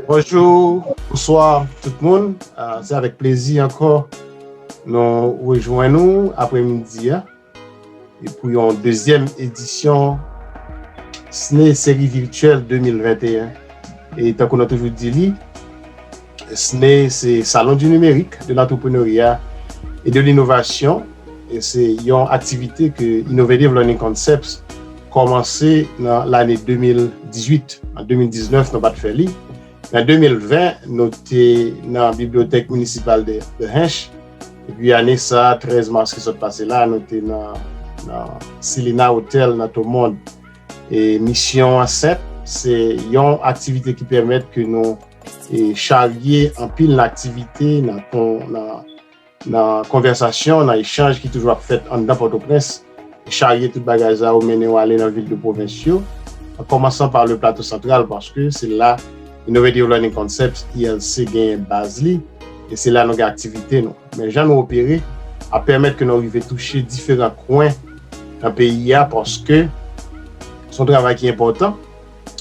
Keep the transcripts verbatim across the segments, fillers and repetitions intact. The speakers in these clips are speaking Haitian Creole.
Bonjou, bonswa tout moun. Ah, se avèk plezi ankò nou rejwenn nou aprèmidi a e pou yon dezyèm edisyon S N E seri vityèl de mil venteyen. E tankou nou toujou di li, S N E se Salon du Numérique, de l'Entrepreneuriat et de l'Innovation. E se yon aktivite ke Innovative Learning Concepts kòmanse nan lane de mil dizuit. An de mil diznèf, nou pa t fè li. An de mil ven, nou te nan Bibliyotèk Minisipal de, de Hinche. Epi ane sa, trèz mas ki sot pase la, nou te nan, nan Selina Hotel, nan Tomond. E misyon an senp, se yon aktivite ki pèmèt ke nou e charye anpil nan aktivite, nan, kon- nan, nan konvèsasyon, nan echanj ki toujou ap fèt anndan Pòtoprens, charye tout bagay sa yo, mennen yo ale nan vil de pwovens yo, an kòmansan pa le Plato Santral, paske se la Innovative Learning Concepts, I L C, genyen baz li, e se la nou gen aktivite nou. Men jan nou opere ap pèmèt ke nou rive touche diferan kwen nan peyi a, paske se yon travay ki enpòtan.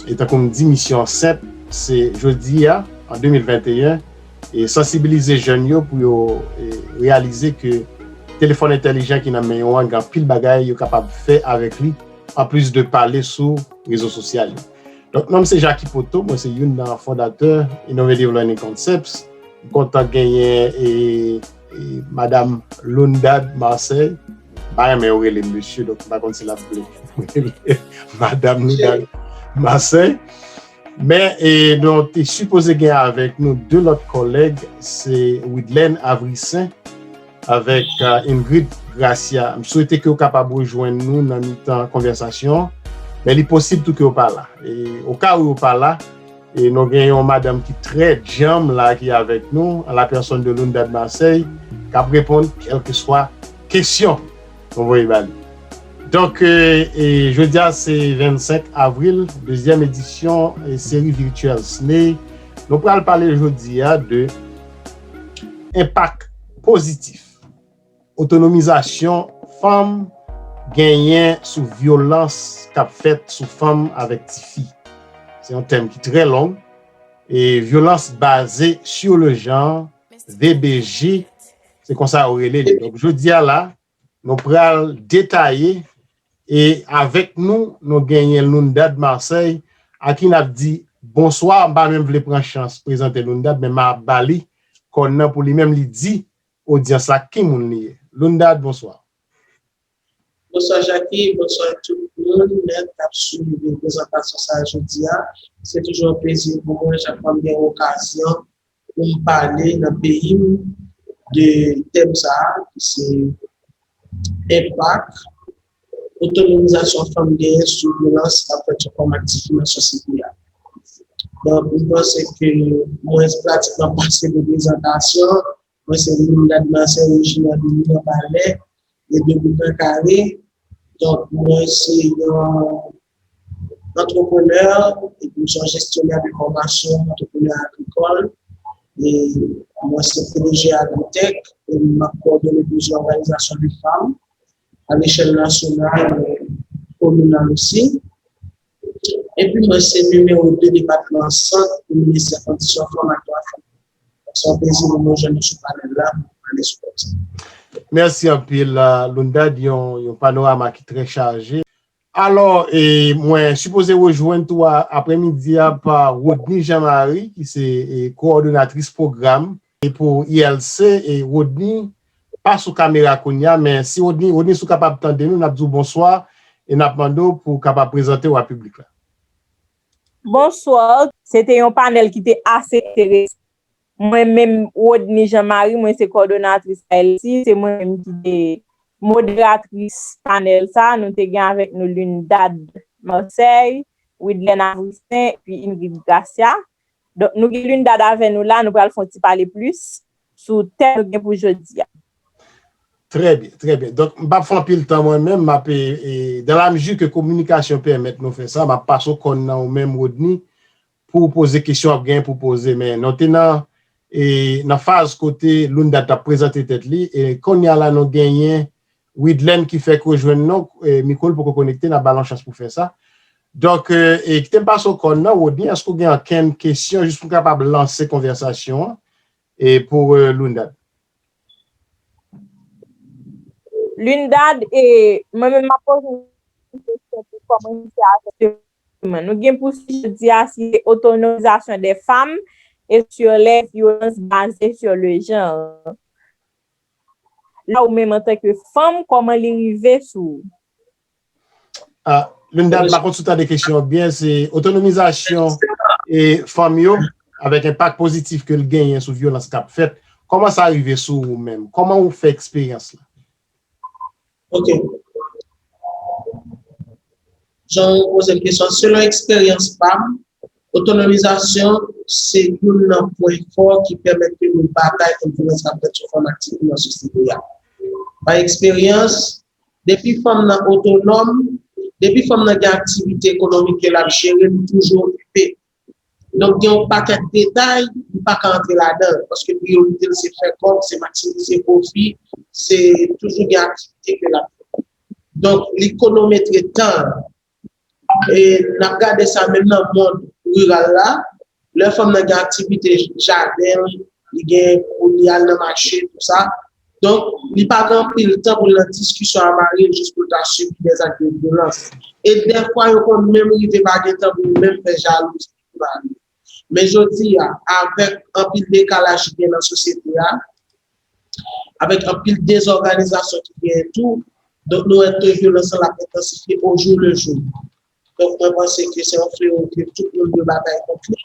E tankou m di, misyon an senp, se jodi a, an de mil venteyen, e sansibilize jèn yo pou yo e, reyalize ke telefòn entèlijan ki nan men yo an gen anpil bagay yo kapab fè avèk li, anplis de pale sou rezo sosyal yo. Donk, non m se Jacky Poto, mwen se youn nan fondatè Innovative Learning Concepts. M kontan genyen e, e Madam Lundad Marseille. M pa renmen yo rele m mesye, donk m pa konn si l ap vle rele Madam Lundad Marseille. Men e, nou te sipoze gen avèk nou de lòt kòlèg, se Widlène Avricin avèk uh, Ingrid Gracia. M swete ke yo kapab rejwenn nou nan mitan konvèsasyon an, men li posib tou ke yo pa la. E, o ka ou yo pa la, e nou gen yon madanm ki trè djanm la ki avèk nou, an la pèsòn de Lundad Marseille, k ap reponn kèlkeswa kesyon nou voye ba li. Donk, e, e, jodi a se vennsenk avril, dezyèm edisyon e, seri vityèl S N E. Nou pral pale jodi a de enpak pozitif otonomizasyon fanm genyen sou vyolans k ap fèt sou fanm avèk tifi. Se yon tèm ki trè long, e vyolans baze sur le genre, V B G, se konsa yo rele li. Donk, jodi a la, nou pral detaye, e avèk nou, nou genyen Lundad Marseille, a ki n ap di bonswa. M pa menm vle pran chans prezante Lundad, men m ap ba li kòn nan pou li menm li di odyans la ki moun li ye. Lundad, bonswa. Bonswa Jacky, bonswa tout moun nèt k ap swiv prezantasyon sa a jodi a. Se toujou yon plezi pou mwen chak fwa m gen okazyon pou m pale nan peyi m de tèm sa a, ki se enpak otonomizasyon fanm genyen sou vyolans k ap fèt sou fanm ak tifi nan sosyete a. Donk, m panse ke mwen pratikman pase de prezantasyon. Mwen se Lundad Marseille, orijinè de Mibalè e de Boukan Kare. Donk, mwen se yon antreprenè, epi m se yon jesyonè de fòmasyon, antreprenè agrikòl. E mwen se P D G Agrotech, e m ap kowòdone plizyè òganizasyon de fanm a lechèl nasyonal, e kominal osi. Epi mwen se nimewo de depatman Sant pou Ministè Kondisyon Fanm ak Dwa Fanm. Se yon plezi pou mwen jwenn nou sou panèl la pou pale sou tèm sa. Mèsi anpil, Lundad, yon, yon panorama ki trè chaje. Alò, e, mwen sipoze rejwenn tou a, aprèmidi a pa Rodny Jean Marie, ki se e, kowòdonatris pwogram e pou I L C. E Rodny pa sou kamera kounye a, men si Rodny, Rodny, si w kapab tande nou, n ap di w bonswa e n ap mande w pou w kapab prezante w a piblik la. Bonswa, se te yon panèl ki te ase enteresan. Mwen menm, Rodny Jean Marie, mwen se kowòdonatris I L C, se mwen menm ki te moderatris panèl sa, nou te gen avèk nou Lundad Marseille, Widlène Avricin, epi Ingrid Gracia. Donk, nou gen Lundad avè nou la, nou pral fè yon ti pale plis sou tèm nou gen pou jodi a. Trè byen, trè byen. Donk, m p ap fè anpil tan mwen menm, m ap, e, e, dans la mesure que kominikasyon pèmèt nou fè sa, m ap pase w kòn nan ou menm, Rodny, pou w poze kesyon w ap genyen pou w poze. Men nou te nan, e, nan faz kote Lundad t ap prezante tèt li, e kounye a la nou genyen Widlène ki fèk rejwenn nou, e, mikwo l poko konekte, n ap ba l yon chans pou fè sa. Donk, e, e, kite m pase w kòn nan, Rodney, èske w gen ankenn kesyon jis pou m kapab lanse konvèsasyon an e pou e, Lundad? Lundad, e mwen menm m ap poze yon kesyon pou kòmanse avèk semen. Nou gen pou sijè jodi a se otonomizasyon dè fanm e sur les violences basées sur le genre. La ou menm antanke fanm, kòman li rive sou ou? Ah, Lundad, m pa konn si w tande kesyon an byen, se otonomizasyon e fanm yo, avèk enpak pozitif ke l genyen sou vyolans k ap fèt. Kòman sa rive sou ou menm? Kòman ou fè eksperyans la? Ok. Jan ou poze m kesyon, selon eksperyans pa m, otonomizasyon se youn nan pwen fò ki pèmèt ke nou batay kont vyolans k ap fèt sou fanm aktif nan sosyete a. Pa eksperyans, depi fanm nan otonòm, depi fanm nan gen aktivite ekonomik ke l ap jere, li toujou okipe. Donk, gen yon pakèt detay, li pa ka antre ladan l, paske priyorite l se fè kòb, se maksimize pwofi, se toujou gen aktivite ke l ap fè. Donk, li konometre tan l. E n ap gade sa menm nan mond riral la, lè fanm nan gen aktivite jaden, li gen pou li al nan mache, tou sa. Donk, li pa gen anpil tan pou l nan diskisyon a mari l jis pou l ta sibi dèzak de vyolans. E dèfwa, yo konn menm rive pa gen tan pou yo menm fè jalouzi pou mari yo. Men jodi a, avèk anpil dekalaj ki gen nan sosyete a, avèk anpil dezòganizasyon ki genyen tou, donk nou wè ke vyolans lan ap entansifye au jour le jour. Donk mwen panse ke se yon flewo ke tout moun dwe batay kont li.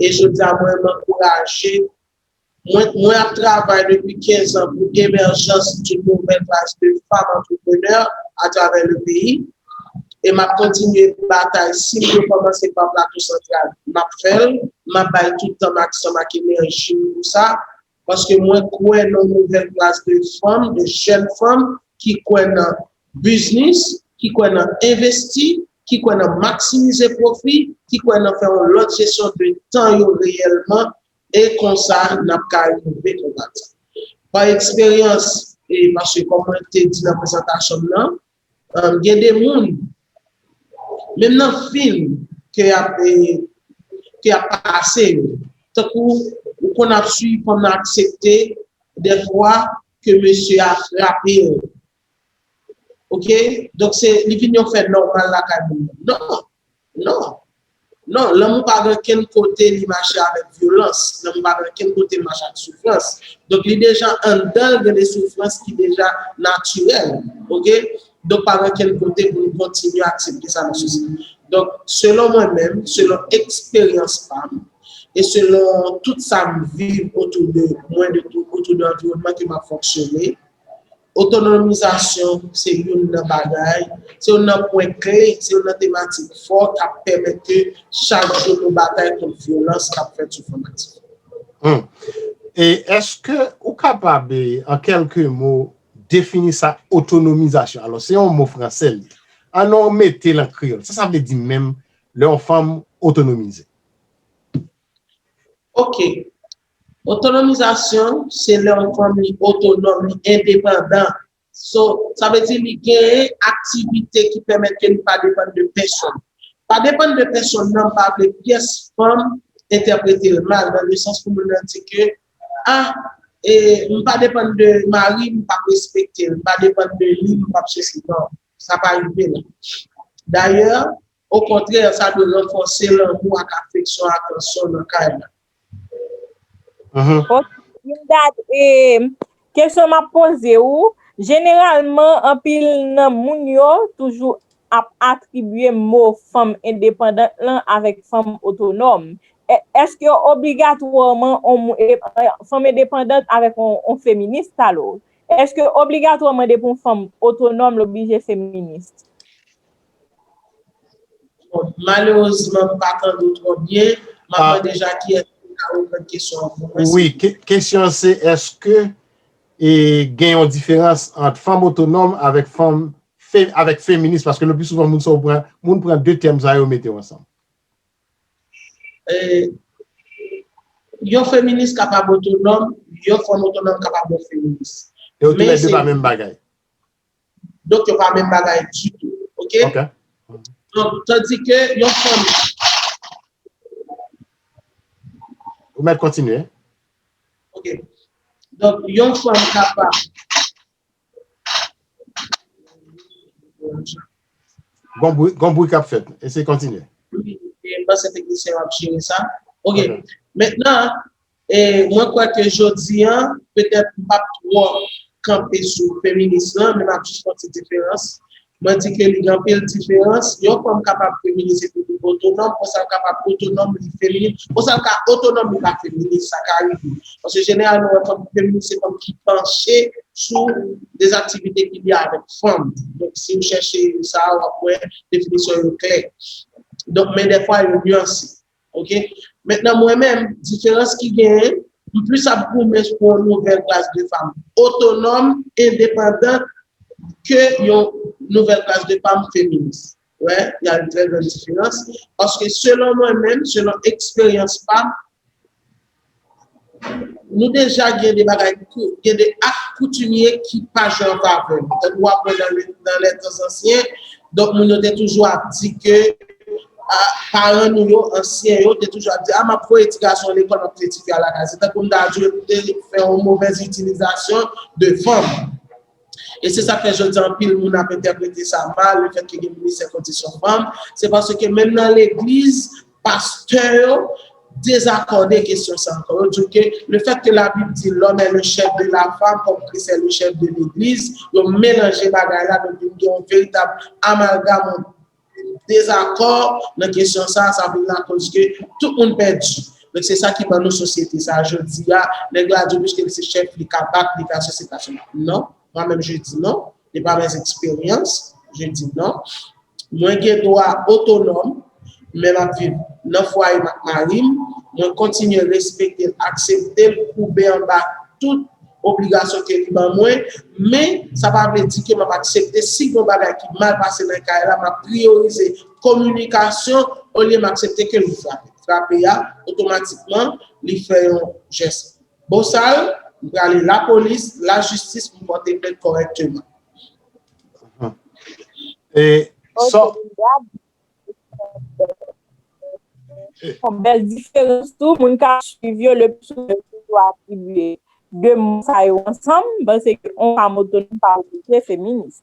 E jodi a mwen m ankouraje, mwen, mwen ap travay depi kenz an pou emèjans d'une nouvelle classe de femmes entrepreneurs à travers le pays. E m ap kontinye batay. Si m dwe kòmanse pa Plato Santral, m ap fè l. M ap bay tout tan m ak san m ak enèji m pou sa. Paske mwen kwè nan yon nouvèl klas de fanm, de jèn fanm ki kwè nan biznis, ki kwè nan envesti, ki kwè nan maksimize pwofi, ki kwè nan fè yon lòt jesyon de tan yo reyèlman, e konsa n ap ka rive konbat sa. Pa eksperyans, e paske kòm mwen te di nan prezantasyon m nan, um, gen de moun, menm nan fim ke y ap, e, ke y ap pase yo, tankou ou konn ap swiv fanm nan aksepte dèfwa ke mesye a frape l. Ok? Donk, se, li vin yon fè nòmal lakay moun nan. Non. Non. Non. Lanmou pa gen kenn kote li mache avèk vyolans. Lanmou pa gen kenn kote li mache ak soufrans. Donk, li deja anndan l gen de soufrans ki deja natirèl. Ok? Donk, pa gen kenn kote pou nou kontinye aksepte sa nan sosyete. Donk, selon mwen menm, selon eksperyans pa m, e selon tout sa m viv otou de mwen, de tou, otou de anviwònman ke m ap fonksyone, otonomizasyon se youn nan bagay, se youn nan pwen kle, se youn nan tematik fò k ap pèmèt ke chak jou nou batay kont vyolans k ap fèt sou fanm aktif. Hmm. E èske ou kapab, e, an kèlke mo, defini sa otonomizasyon? Alò, se yon mo fransè li. Ann nou mete l an kreyòl. Sa sa vle di menm lè yon fanm otonomize? Ok. Otonomizasyon, se lè yon fanm li otonòm, li endepandan. So, sa vle di li genyen aktivite ki pèmèt ke li pa depann de pèsonn. Pa depann de pèsonn nan pa vle pyès fanm entèprete l mal, nan le sans pou moun nan di ke, ah, e, m pa depann de mari, m p ap respekte l, m pa depann de li, m p ap sesi. Non, sa pa rive la. Dayè, okontrè, sa dwe ranfòse lanmou ak afeksyon, atansyon nan kay la. Ok, Lundad, e, kesyon m ap poze ou, jeneralman, anpil nan moun yo toujou ap atribye mo fanm endepandant lan avèk fanm otonòm. È-, èske obligatwaman on mou-, e, fanm endepandant avèk on, on feminis, alò? Èske obligatwaman depi on fanm otonòm, l oblije feminis? Bon, malerezman, m pa tande w twò byen. M ap mande Jackie, èske ou ka reprann kesyon an pou mwen? Wi, ke-, kesyon an se, èske, e, gen yon diferans ant fanm otonòm avèk fanm fe-, avèk feminis? Paske le pli souvan, moun sa yo pran, moun pran de tèm sa yo mete yo ansanm. E, yon feminis kapab otonòm, yon fanm otonòm kapab yon feminis. E yo toulède pa menm bagay. Donk, yo pa menm bagay ditou. Ok? Ok. Donk, tandike yon fanm, Ou mèt kontinye. Ok. Donk, yon fanm kapab. Gon bri, gon bri k ap fèt. Eseye kontinye. Wi, e, m panse teknisyen yo ap jere sa. Ok. Mentnan, e, mwen kwè ke jodi a, petèt m p ap twò kanpe sou feminis lan, men m ap jis fè yon ti diferans. Mwen di ke li gen anpil diferans. Yon fanm kapab feminis epi li otonòm, konsa l kapab otonòm, li feminis. Konsa l ka otonòm, li pa feminis, sa ka rive. Paske jeneralman, yon fanm feminis, se fanm ki panche sou de aktivite ki lye avèk fanm. Donk, si w chèche sa, w ap wè definisyon yo klè. Donk, men dèfwa, yo nyanse. Ok? Mentnan, mwen menm, diferans ki genyen, m plis ap goumen pou yon nouvèl klas de fanm otonòm, endepandan, ke yon nouvèl klas de fanm feminis. Wè, y a une très grande différence. Paske selon mwen menm, selon eksperyans pa m, nou deja gen de bagay, gen de ak koutimye ki pa jwe an favè nou. Tankou w ap wè nan le, nan lè tan ansyen, donk moun yo te toujou ap di ke, a, paran nou yo, ansyen yo, te toujou ap di, a, m ap voye ti gason lekòl, m ap voye ti fi a lakay. Se tankou m ta di yo te fè yon movèz itilizasyon de fanm. E se sa k fè jodi a anpil moun ap entèprete sa mal, lefètke gen ministè kondisyon fanm, se paske menm nan legliz, pastè yo dezakòde kesyon sa ankò. Yo di ke lefètke Labib di l'homme est le chef de la femme, comme Christ est le chef de l'église, yo melanje bagay la, donk vin gen yon veritab amalgam, dezakò nan kesyon sa, sa vin lakoz ke tout moun pèdi. Donk se sa ki ban nou sosyete sa jodi a, nèg la di w piske l se chèf, li ka bat, li ka sesi, li ka sela. Non, mwen menm je di non, de par mes expériences, je di non. Mwen gen dwa otonòm, men m ap viv nan fwaye m ak mari m, mwen kontinye respekte l, aksepte l, koube anba tout obligasyon ke li ban mwen, men sa pa vle di ke m ap aksepte si gen yon bagay ki mal pase nan kay la, m ap priyorize kominikasyon olye m aksepte ke l frape. Frape a, otomatikman, li fè yon jès bosal, m prale lapolis, lajistis pou m pote plent kòrèkteman. E so, Yon bèl diferans tou, moun k ap swiv yo, le pli souvan yo toujou atribye de mo sa yo ansanm, m panse ke yon fanm otonòm pa oblije feminis.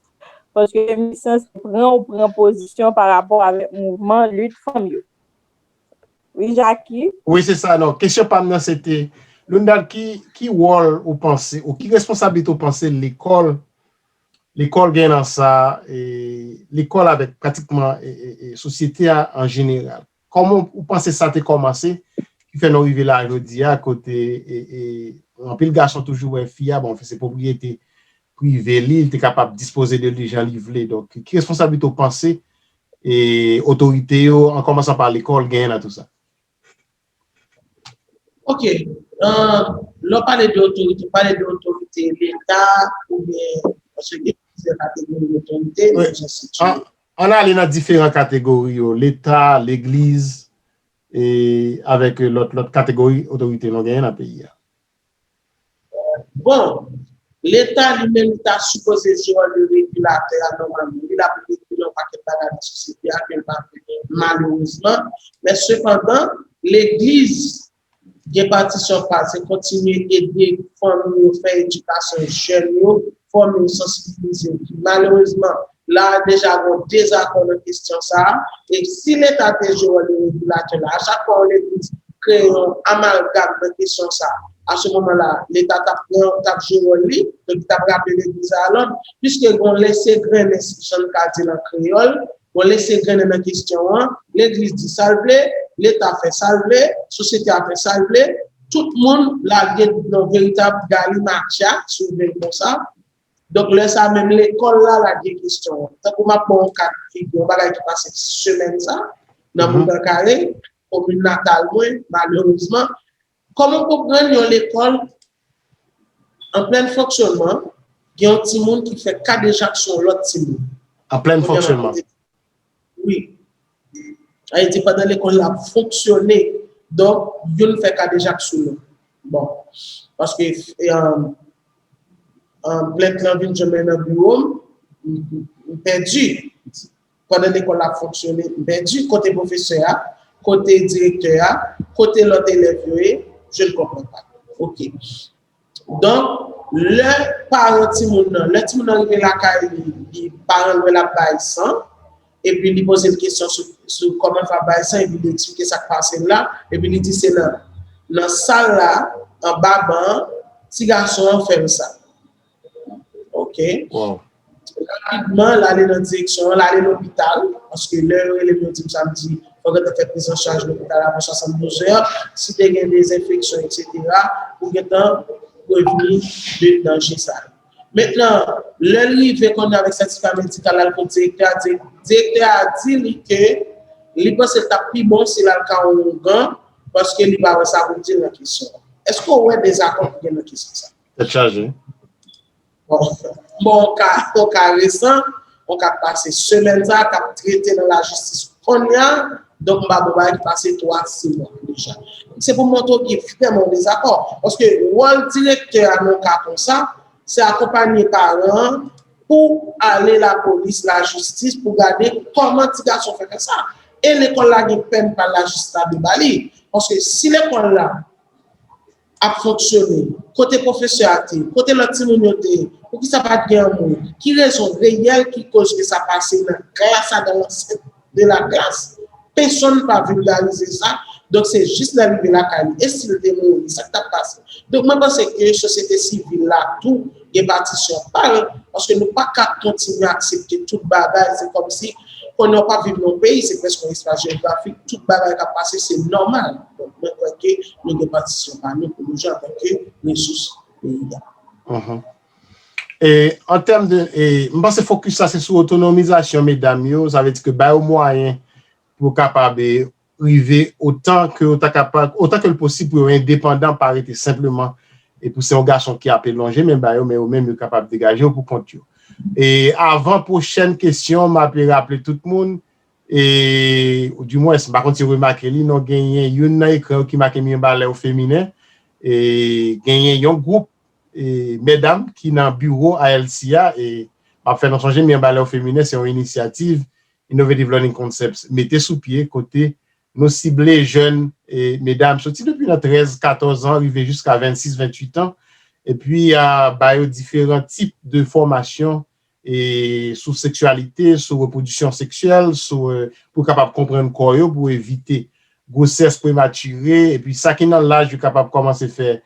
Paske feminis lan se pran ou pran pozisyon pa rapò avèk mouvman lit fanm yo. Wi, Jackie? Wi, se sa, non. Kesyon pa m nan, se te, Lundal, ki, ki wòl ou panse, ou ki responsablite ou panse lekòl, lekòl gen nan sa, e, lekòl avèk pratikman, e, e, e, sosyete a an jeneral? Kòman ou panse sa te kòmanse, ki fè nou rive la jodi a, kote, e, e, anpil gason toujou wè fi a, bon, se pwopriyete prive li, li te kapab dispoze de li jan li vle. Donk, ki responsablite ou panse, e, otorite yo, an kòmansan pa lekòl, genyen nan tou sa? Ok. Lè w pale de otorite, ou pale de otorite Leta oubyen, paske gen plizyè kategori otorite, Wi. An, an ale nan diferan kategori yo, Leta, legliz, e avèk lòt, lòt kategori otorite nou genyen nan peyi a. Bon, Leta li menm, li ta sipoze jwe wòl de regilatè a nòmalman. Li la pou regile yon pakèt bagay nan sosyete a ke l pa vle, malerezman. Men sepandan, legliz gen patisyon pa l, se kontinye ede fanmi yo, fè edikasyon jèn yo, fòme yo, sansibilize yo. Malerezman, la deja gen dezakò nan kesyon sa a. E si Leta te jwe wòl de regilatè la, a chak fwa yon legliz kreye yon amalgam nan kesyon sa a, a se moman la, Leta t ap pran, t ap jwe wòl li, donk li t ap raple legliz la a lòd, piske gen yon lese grennen, jan n ka di l an kreyòl, yon lese grennen nan kesyon an, legliz di sa l vle, Leta fè sa l vle, sosyete a fè sa l vle, tout moun lage nan yon veritab galimatya, si w vle l konsa, Donk, lè sa a menm, lekòl la lage kesyon an. Tankou m ap ba w yon ka de figi, yon bagay ki pase semèn sa, nan Boukan Kare, komin natal mwen, malerezman. Kòman w konprann yon lekòl an plen fonksyonman, gen yon timoun ki fè kadejak sou yon lòt timoun? An plen fonksyonman. Wi. Sa vle di pandan lekòl la ap fonksyone, donk, youn fè kadejak sou lòt. Bon. Paske, e, plent lan vin jwenn mwen nan biwo m, m, m pèdi. pandan lekòl la ap fonksyone, m pèdi kote pwofesè a, kote direktè a, kote lòt elèv yo ye, je ne comprends pas. Ok. Donk, lè paran timoun nan, lè timoun nan rive lakay li, li paran l wè l ap bay san, epi li poze l kesyon sou, sou kòman l fè ap bay san, epi li eksplike sa k pase l la, epi li di se nan, nan sal la, anba ban an, ti gason an fè l sa. Ok. Wow. Rapidman, l ale nan direksyon an, l ale lopital, paske lè yo rele m, yo di m sa, m di, fò gentan fè priz an chaj lopital avan swasanndouz è, si te gen dezenfeksyon, etsetera, pou gentan prevni de danje sa yo. Mentnan, lè l rive kounye a avèk sètifika medikal la, l kot direktè a, di, direktè a di li ke li panse l t ap pi bon si l al ka yon ougan, paske li pa wè sa pou l di l nan kesyon an. Èske w wè dezakò ki gen nan kesyon sa? Tèt chaje. Bon, bon, yon ka, yon ka resan, yon ka k pase semèn sa, k ap trete nan lajistis kounye a, donk m pa bon bagay ki pase twa, sis mwa deja. Se pou montre w ki vrèman dezakò. Paske wòl direktè a nan yon ka konsa, se akonpanye paran an pou ale lapolis, lajistis, pou gade kòman ti gason fè fè sa. E lekòl la gen pèn pa l la jis la de ba li. Paske si lekòl la ap fonksyone, kote pwofesè a te ye, kote lòt timoun yo te ye, poukisa pa t gen yon moun, ki rezon reyèl ki koz ke sa pase nan klas la, dans l'enceinte de la classe, pèsonn pa vilgarize sa, donk se jis lè l rive lakay li, e si l te mouri, sa k t ap pase? Donk mwen panse ke sosyete sivil la tou gen patisyon pa l, paske nou pa ka kontinye aksepte tout bagay, se kòmsi kounye a w pa viv nan yon peyi, se prèske yon espas jewografik, tout bagay k ap pase se nòmal. Donk mwen kwè ke nou gen patisyon pa nou pou nou jwe antanke resous peyi a. Mhm. E an tèm de, e, m panse fokis la se sou otonomizasyon medam yo, sa vle di ke ba yo mwayen pou yo kapab, e, rive otan ke yo ta kapab, otan ke l posib pou yo endepandan, pa rete senpleman, e pou se yon gason ki ape lonje men ba yo, men yo menm yo kapab degaje yo pou kont yo. E avan pwochèn kesyon, m ape raple tout moun, e, ou dimwens, m pa konn si w remake li, non, genyen youn nan ekran yo ki make Mirbalè o Feminen, e genyen yon gwoup, e, medam ki nan biwo A L C a, e m ap fè nou sonje Mirbalè o Feminen, se yon inisyativ Innovative Learning Concepts mete sou pye, kote nou sible jèn, e, medam soti depi nan trèz, katòz an, rive jiska vennsis, venntuit an, epi, a, ba yo diferan tip de fòmasyon, e, sou seksyalite, sou repwodiksyon seksyèl, sou, e, pou kapab konprann kò yo, pou evite gwosès prematire, epi sa ki nan laj yo kapab kòmanse fè,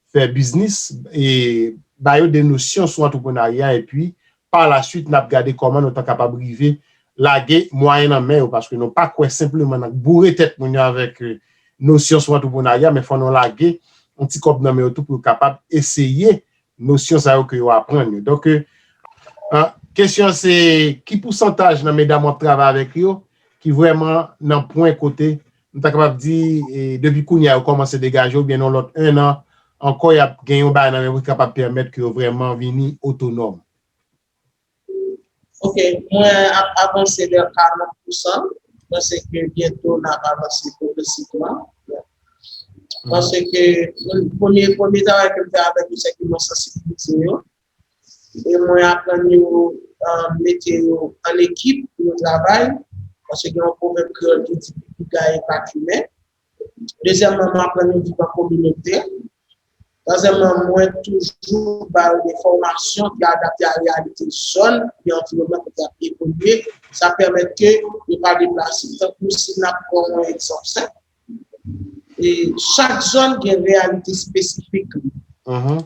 fè biznis, e ba yo de nosyon sou antreprenarya, epi pa la suite, n ap gade kòman nou ta kapab rive lage mwayen nan men yo, paske nou pa kwè senpleman nan boure tèt moun yo avèk, e, nosyon sou antreprenarya, men fò nou lage yon ti kòb nan men yo tou pou yo kapab eseye nosyon sa yo ke yo aprann yo. Donk, e, a, kesyon an se, ki pousantaj nan medam w ap travay avèk yo ki vrèman nan pwen kote nou ta kapab di, e, depi kounye a yo kòmanse degaje oubyen nan lòt en an ankò y ap gen yon bagay nan men yo ki kapab pèmèt ke yo vrèman vini otonòm? Ok, mwen ap avanse vè karant pousan. Mwen panse ke byento n ap avanse pwogresivman. Paske premye, premye travay ke m fè avèk yo, se ke mwen sansibilize yo. E mwen aprann yo, e, mete yo an ekip pou yo travay. Paske gen yon pwovèb kreyòl ki di, pipik gaye pa fimen. Dezyèmman, mwen aprann yo viv an kominote. Twazyèmman, mwen toujou ba yo de fòmasyon ki adapte a reyalite zòn, oubyen anviwònman kote y ap evolye. Sa pèmèt ke yo pa deplase. Tankou si n ap pran yon egzanp senp, e chak zòn gen reyalite espesifik li. Mhm.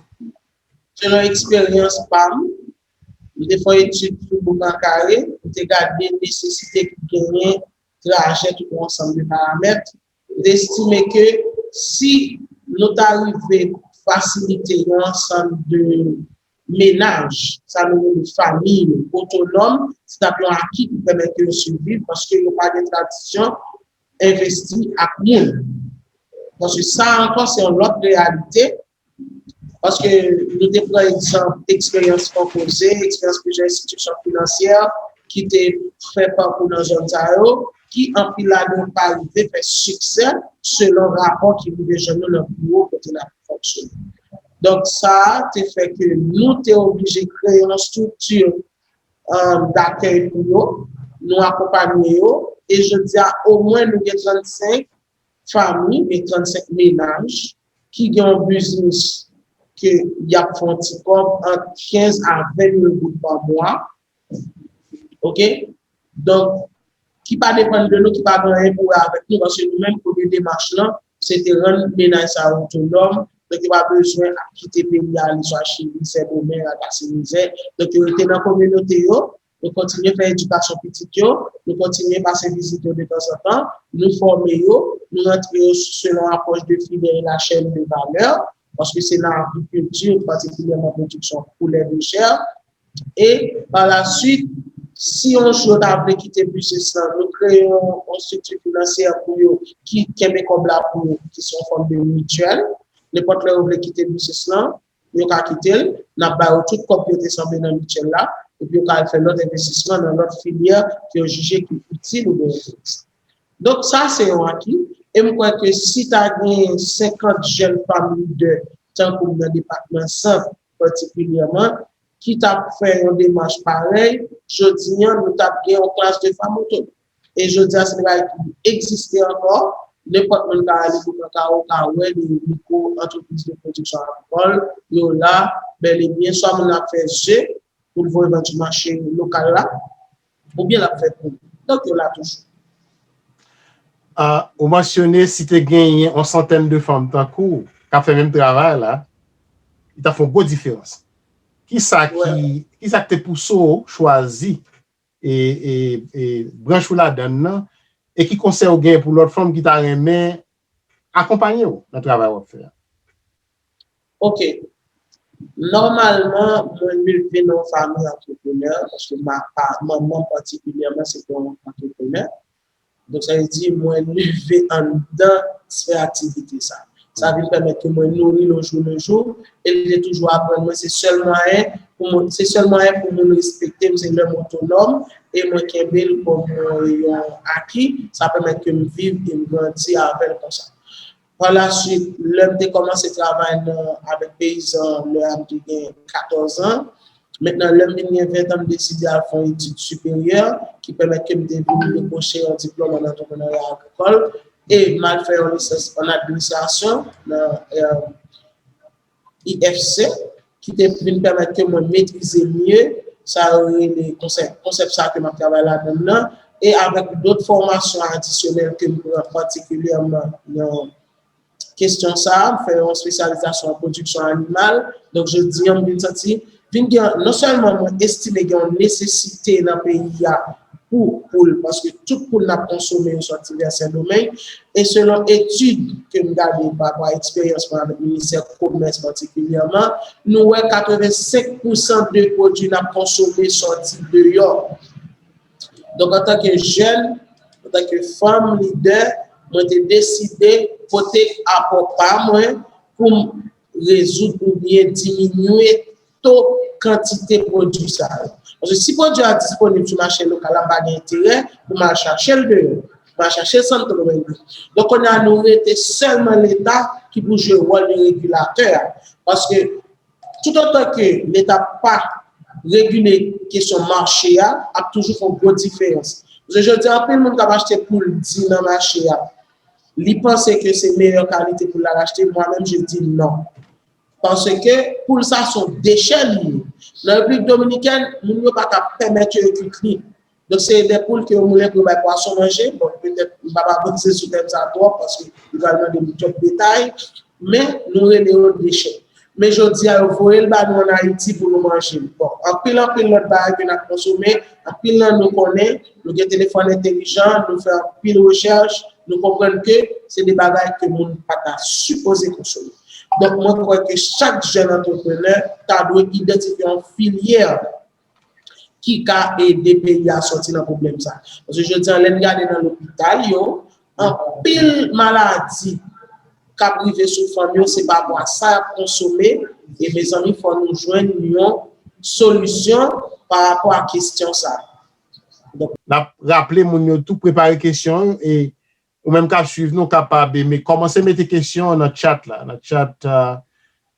Selon eksperyans pa m, m te fè yon etid sou Boukan Kare, m te gade nesesite ki genyen, trajè, tout yon ansanm de paramèt. M te estime ke si nou ta rive fasilite yon ansanm de menaj, sa nou rele fanmi yo, otonòm, se t ap yon aki ki pèmèt ke yo siviv, paske yo pa gen tradisyon envesti ak moun. Paske sa ankò, se yon lòt reyalite. Paske nou te pran egzanp eksperyans Fonkoze, eksperyans plizyè enstitisyon finansyè ki te fè pakou nan zòn sa yo, ki anpil ladan yo pa rive fè siksè selon rapò ki rive jwenn nou nan biwo kote n ap fonksyone. Donk, sa a te fè ke nou te oblije kreye yon estrikti, e, dakèy pou yo. nou akonpanye yo, e jodi a, omwen nou gen trannsenk fanmi, e trannsenk menaj ki gen yon biznis ke y ap fè yon ti kòb ant kenz a ven mil goud pa mwa. Oke? Donk, ki pa depann de nou, ki pa gen anyen pou wè avèk nou, paske nou menm, premye demach lan, se te rann menaj sa yo otonòm, donk yo pa bezwen ap kite peyi a, ale swa Chili, Sendomeng, al pase mizè. Donk, yo rete nan kominote yo, nou kontinye fè edikasyon pitit yo, nou kontinye pase vizit yo detanzantan, nou fòme yo, nou rantre yo selon apwòch de filè e lachèn de valè, paske se nan agrikilti, patikilyèman pwodiksyon poulè de chè, e pa la swit, si yon jou yo ta vle kite biznis lan, nou kreye yon, yon estrikti finansyè pou yo ki kenbe kòb la pou yo, ki se yon fòm de mityèl. Nenpòt lè yo vle kite biznis lan, yo ka kite l, n ap ba yo tout kòb yo te sanble nan mityèl la, epi yo ka al fè lòt envestisman nan lòt filyè ke yo jije ki itil oubyen enteresan. Donk, sa se yon aki, e m kwè ke si ta gen senkant jèn fanm lidè tankou m nan depatman Sant patikilyèman, ki t ap fè yon demach parèy, jodi a, nou t ap gen yon klas de fanm otonòm. E jodi a, se yon bagay ki egziste ankò. Nenpòt moun ka ale Boukantaro, ka wè de mikwo antrepriz de pwodiksyon agrikòl, yo la, bèl e byen, swa moun ap fè ze pou l voye vann sou mache lokal la, oubyen l ap fè poul. Donk, yo la toujou. Ah, ou mansyone si te genyen yon santèn de fanm tankou w k ap fè menm travay la, li t ap fè yon gwo diferans. Kisa ki, kisa ki te pouse w chwazi e, e, e branch ou ladan l nan, e ki konsèy ou gen pou lòt fanm ki ta renmen akonpanye w nan travay w ap fè a? Ok. Nòmalman, mwen leve nan yon fanmi antreprenè, paske ma, pa, manman m patikilyèman se te yon antreprenè. Donk, sa vle di, mwen leve anndan sfè aktivite sa. Sa vin pèmèt ke mwen nouri l ojou le jou, e l te toujou aprann mwen, se sèl mwayen pou mwen, se sèl mwayen pou moun respekte m, se lè m otonòm, e mwen kenbe l kòm yon aki, sa pèmèt ke m viv e m grandi avè l konsa. Pa la swit, lè m te kòmanse travay nan, avèk peyizan, lè a m te gen katòz an. Mentnan, lè m vin gen ven an, m deside al fè yon etid siperyè ki pèmèt ke m te vin dekwoche yon diplòm an antreprenarya agrikòl e m al fè yon lisans an administrasyon nan, eh, I F C, ki te vin pèmèt ke mwen metrize mye sa yo rele konsèp, konsèp sa ke m ap travay ladan l nan, e avèk dòt fòmasyon adisyonèl ke m pran patikilyèman nan kesyon sa a, m fè yon espesyalizasyon an pwodiksyon animal. Donk, jodi a, m vin santi, vin gen, non sèlman mwen estime gen yon nesesite nan peyi a pou poul, paske tout poul n ap konsome yo sòti vè Sendomeng. E selon etid ke m gade pa rapò a eksperyans mwen avèk Ministè Komès patikilyèman, nou wè katrevensenk pousan de pwodui n ap konsome sòti deyò. Donk, antanke jèn, antanke fanm lidè, mwen te deside pote apò pa mwen pou m rezoud oubyen diminye to kantite pwodui sa yo. Paske si pwodui a disponib sou mache lokal la, m pa gen enterè pou m al chache l deyò, pou m al chache l Santo Domingo. Donk, kounye a, nou rete sèlman Leta ki pou jwe wòl de regilatè a. Paske toutotan ke Leta pa regile kesyon mache a, ap toujou fè yon gwo diferans. Paske jodi a, anpil moun k ap achte poul di nan mache a, li panse ke se meyè kalite poul la l achte, mwen menm, je di non. Paske poul sa se yon dechè li ye. Nan Repiblik Dominikèn, moun yo pa ka pèmèt yo kwit li. Donk, se de poul ke yo moulen pou yo bay pwason manje. Bon, petèt, m pa p avanse sou tèm sa twòp, paske li pral mande m twòp detay. Men, nou rele yo dechè. Men jodi a, yo voye l ba nou ann Ayiti pou nou manje l. Bon, anpil, anpil lòt bagay ke n ap konsome, anpil nan nou konnen, nou gen telefòn entelijan, nou fè anpil rechèch, nou konprann ke se de bagay ke moun pa ta sipoze konsome. Donk, mwen kwè ke chak jèn antreprenè ta dwe idantifye yon filyè ki ka ede peyi a sòti nan pwoblèm sa. Paske jodi a, lè n gade nan lopital yo, anpil maladi k ap rive sou fanm yo, se pa rapò a sa y ap konsome, e mezanmi, fò nou jwenn yon solisyon pa rapò a kesyon sa. N ap raple moun yo tou prepare kesyon yo, e ou menm k ap swiv nou kapab e kòmanse mete kesyon nan chat la, nan chat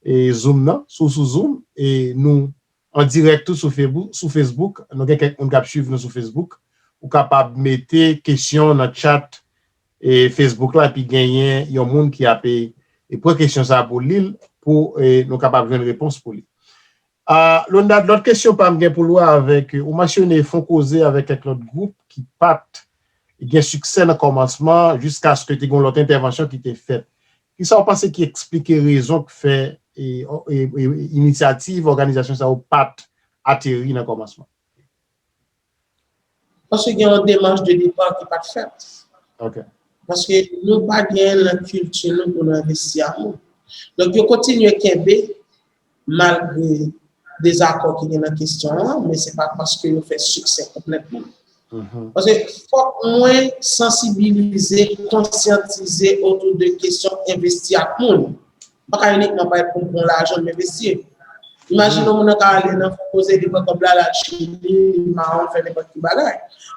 e Zoom nan, sou sou Zoom, e nou an dirèk tou sou Facebook, sou Facebook. Nou gen kèk moun k ap swiv nou sou Facebook. ou kapab mete kesyon nan chat e Facebook la, epi genyen yon moun ki ap e, e pran kesyon sa pou li l, pou e, nou kapab jwenn repons pou li. Uh, Londad, lòt kesyon pa m gen pou l wè avèk, ou mansyone Fon Koze avèk kèk lòt gwoup ki pa t gen siksè nan kòmansman, jiskaske te gen lòt entèvansyon ki te fèt. Kisa w panse ki eksplike rezon k fè e, e, e, inisyativ, òganizasyon sa yo pa t ateri nan kòmansman? Paske gen yon demach de depa ki pa t fèt. Ok. Paske nou pa gen nan kilti nou pou nou envesti ak moun. Donk, yo kontinye kenbe malgre dezakò ki gen nan kesyon an, men se pa paske yo fè siksè konplètman. Paske fòk mwen sansibilize, konsyantize otou de kesyon envesti ak moun. M pa ka inikman pale pou m pran lajan m envesti. Imajine yon moun nan ka ale nan Fon Koze, li pran kòb la, l al Chili, li mawon, l fè nenpòt ki bagay.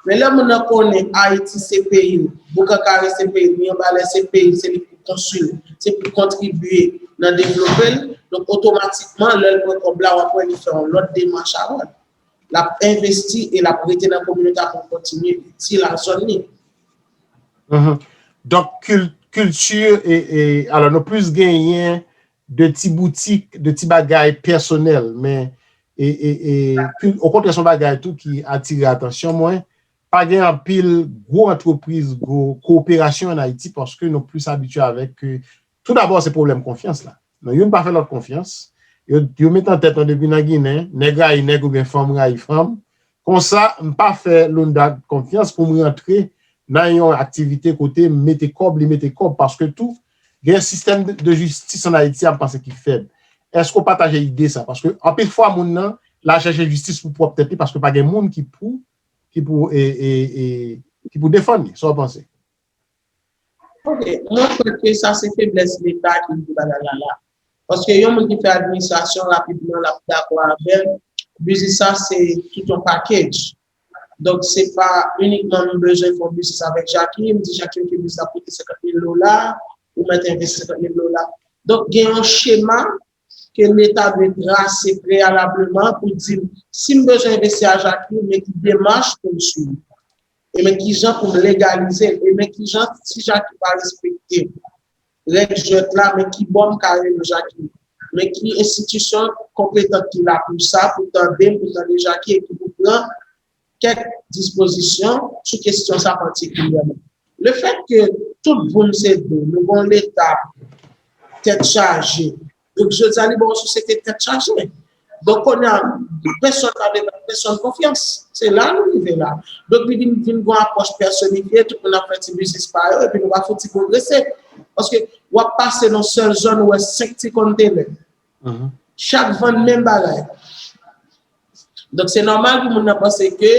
Men lè moun nan konnen Ayiti se peyi l, Boukan Kare se peyi l, Mibalè se peyi l, se li ki pou konstwi l, se pou kontribye nan devlope l. Donk, otomatikman, lè l pran kòb la, w ap wè li fè yon lòt demach avan. L ap envesti e l ap rete nan kominote a pou l kontinye itil a zòn li. Donk, kilti, e, e, alò, nou plis genyen de ti boutik, de ti bagay pèsonèl, men, e, e, e, okontrè, se yon bagay tou ki atire atansyon mwen. Pa gen anpil gwo antrepriz, gwo kowoperasyon an Ayiti, paske nou plis abitye avèk, e, tou dabò, se pwoblèm konfyans la. Non, youn pa fè lòt konfyans. Yo, yo met nan tèt nou depi nan Ginen, nèg rayi nèg oubyen fanm rayi fanm. Konsa, m pa fè Londad konfyans pou m rantre nan yon aktivite kote m mete kòb, li mete kòb, paske tou, gen sistèm de, de jistis an Ayiti a, m panse ki fèb. Èske w pataje ide sa? Paske anpil fwa, moun nan, l al chèche jistis pou pwòp tèt li, paske pa gen moun ki pou, ki pou, e, e, e, ki pou defann li. Sa w panse? Ok, mwen kwè ke sa se feblès Leta ki mete bagay la la. Paske yon moun ki fè administrasyon rapidman, l ap dakò avè l, biznis sa se tout yon package. Donk, se pa inikman m bezwen fè yon biznis avèk Jackie, m di Jackie, ok, biznis la koute senkant mil dola, ou mèt envesti senkant mil dola. Donk, gen yon chema ke Leta dwe trase preyalableman pou di m, si m bezwen envesti a Jackie, men ki demach pou m swiv. E men kijan pou m legalize l, e men kijan si Jackie pa respekte règ jwèt la, men ki bò m ka rele Jackie, men ki enstitisyon konpetan ki la pou sa, pou tande m, pou tande Jackie, e ki pou pran kèk dispozisyon sou kesyon sa patikilyèman. Lefètke tout boum se dlo, nou gen yon Leta tèt chaje, donk, jodi a, li ba yon sosyete tèt chaje. Donk, kounye a, pèsonn pa vle fè pèsonn konfyans. Se la nou rive la. Donk, li vin, vin gen yon apwòch pèsonifye, tout moun ap fè ti biznis pa yo, epi nou pa fouti pwogrese. Paske w ap pase nan sèl zòn, ou wè senk ti konntenè. Chak vann menm bagay. Donk, se nòmal pou moun nan panse ke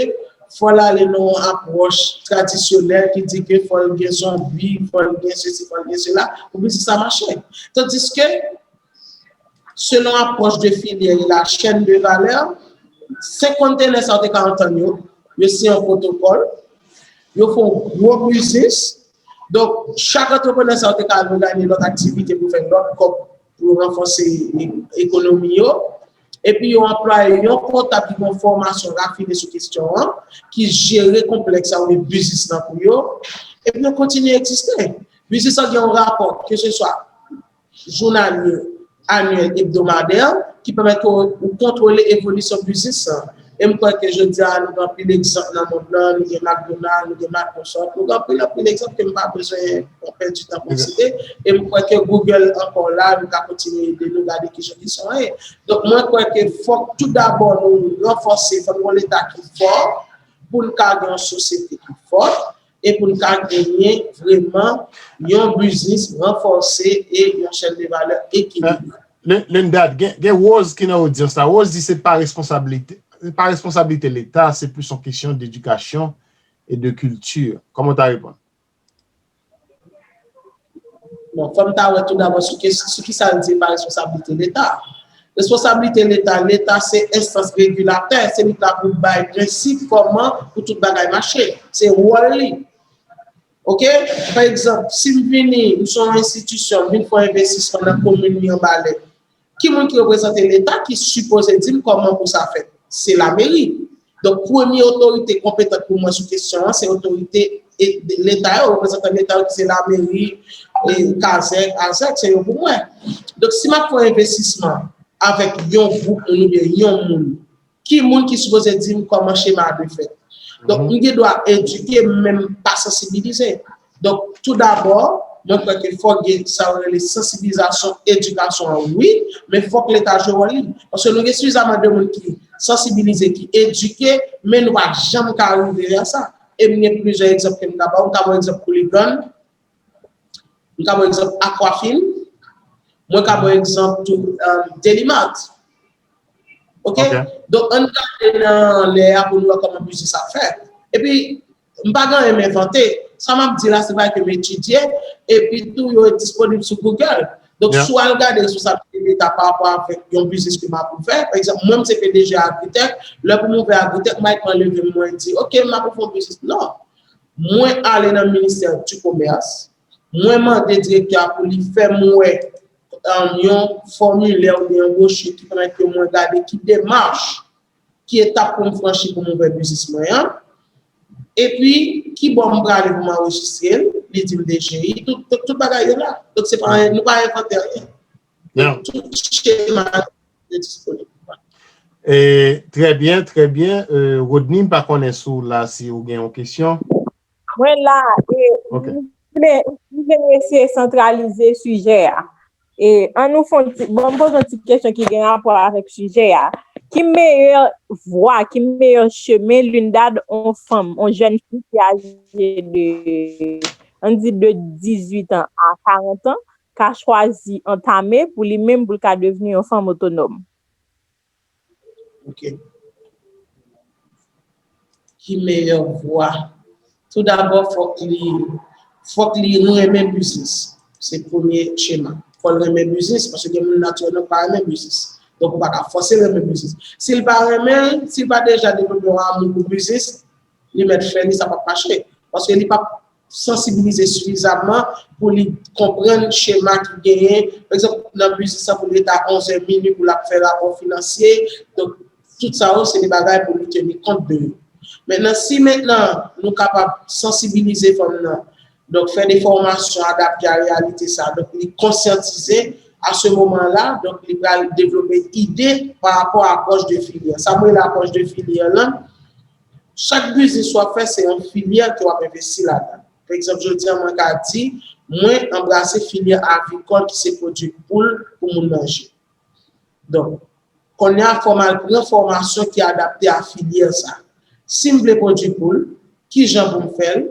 fò l ale nan yon apwòch tradisyonèl ki di ke fò l gen zonbi, fò l gen sesi, fò l gen sela, pou biznis la mache. Tandiske, selon apwòch de filyè e la chèn de valè, senk konntenè sa yo te ka antann yo, yo siyen yon pwotokòl, yo fè yon gwo biznis. Donk, chak antreprenè sa yo te ka al regade lòt aktivite pou fè lòt kòb pou yo ranfòse e-, ekonomi yo. Epi yo anplwaye yon kontab ki gen yon fòmasyon rafine sou kesyon an, ki jere konplèks sa oubyen biznis lan pou yo. Epi yo kontinye egziste. Biznis lan gen yon rapò, keseswa jounalye, anyèl, ebdomadè, ki pèmèt ke w kontwole evolisyon biznis lan. E m kwè ke jodi a, nou gen anpil egzanp nan mond lan, nou gen McDonald, nou gen Microsoft, nou gen anpil, anpil egzanp ke m pa bezwen pèdi tan pou m site. E m kwè ke Google ankò la, li ka kontinye ede nou gade kijan kesyon an ye. Donk, mwen kwè ke fòk tou dabò nou ranfòse, fòk nou gen yon Leta ki fò, pou n ka gen yon sosyete ki fò, e pou n ka genyen vrèman yon biznis ranfòse e yon chèn de valè ekilibre. Lindad, gen, gen Rose ki nan odyans la. Rose di se pa responsablite, se pa responsablite Leta, se plis yon kesyon dedikasyon e de kilti. Kòman w ta reponn? Bon, fò m ta wè tou dabò sou kes-, sou kisa l di pa responsablite Leta. Responsablite Leta, Leta se enstans regilatè, se li k la pou bay prensip kòman pou tout bagay mache. Se wòl li. Oke? Pa egzanp, si m vini, m se yon enstitisyon, m vin fè yon envestisman nan komin Mibalè. Ki moun ki reprezante Leta ki sipoze di m kòman pou sa fèt? Se lameri. Donk, premye otorite konpetan pou mwen sou kesyon an, se otorite e, Leta yo, reprezantan Leta yo, ki se lameri, e, kazèk, azèk, se yo pou mwen. Donk, si m ap fè yon envestisman avèk yon gwoup moun oubyen yon moun, ki moun ki sipoze di m kòman chema a dwe fèt? Donk, m gen dwa edike, men m pa sansibilize. Donk, tou dabò, mwen kwè ke fòk gen sa yo rele sansibilizasyon, edikasyon an, wi, men fòk Leta jwe wòl li. Paske nou gen sifizaman de moun ki sansibilize, ki edike, men nou pa janm ka rive a sa. E m gen plizyè egzanp ke m ka ba w. M ka ba w egzanp Hooligans, m ka ba w egzanp Aquafin, mwen ka ba w egzanp tou, um, Daily Mart. Ok? Ok. Donk, ann gade nan lè a pou nou wè kòman biznis ap fèt. Epi, m pa gen anyen m envante. Sa m ap di la, se bagay ke m etidye, epi tou yo disponib sou Google. Donk, si w al gade responsabilite Leta pa rapò avèk yon biznis ke m ap ouvè, pa egzanp, mwen, m se P D G Agritech, lè pou m ouvè Agritech, m pa t pran leve m, mwen di, ok, m ap ouvè yon biznis. Non. Mwen ale nan ministè di komès, mwen mande direktè a pou li fè m wè, um, yon fòmilè oubyen yon bwochi ki pèmèt ke mwen gade ki demach, ki etap pou m franchi pou m ouvè biznis mwen an. Epi, ki bò m prale pou m anrejistre l, li di m D G I, tout, tout, tout bagay yo la. Donk, se pa, nou pa envante anyen. Tout chema yo disponib. E, trè byen, trè byen. E, Rodney, m pa konnen si w la, si w gen yon kesyon. Mwen la, e, m vle, m vle eseye santralize sijè a. E, ann nou fè yon ti, bon, m poze yon ti kesyon ki gen rapò avèk sijè a. Ki meyè vwa, ki meyè chemen Lindad, yon fanm, yon jèn fi ki aje de, ann di de dizuit an a karant an, ka chwazi antame pou li menm, pou l ka devni yon fanm otonòm? Ok. Ki meyè vwa? Tou dabò, fòk li, fòk li renmen biznis. Se premye chema. Fò l renmen biznis, paske gen moun natirèlman ki pa renmen biznis. Donk, ou pa ka fòse l renmen biznis. Si l pa renmen l, si l pa deja devlope yon amou pou biznis, li mèt fè li, sa p ap mache. Paske li p ap sansibilize sifizaman pou li konprann chema ki genyen. Pa egzanp, nan biznis lan, pou li rete a onzè minui pou l ap fè rapò finansye. Donk, tout sa yo, se de bagay pou li teni kont de yo. Mentnan, si mentnan nou kapab sansibilize fanm nan, donk fè de fòmasyon adapte a reyalite sa, donk li konsyantize, a se moman la, donk li pral devlope ide pa rapò a apwòch de filyè. Sa m rele apwòch de filyè lan, chak biznis w ap fè, se yon filyè ke w ap envesti ladan. Pa egzanp, jodi a, mwen ka di, mwen anbrase filyè avikòl ki se pwodui poul pou moun manje. Donk, kounye a, fò m al pran fòmasyon ki adapte a filyè sa. Si m vle pwodui poul, ki jan pou m fè l?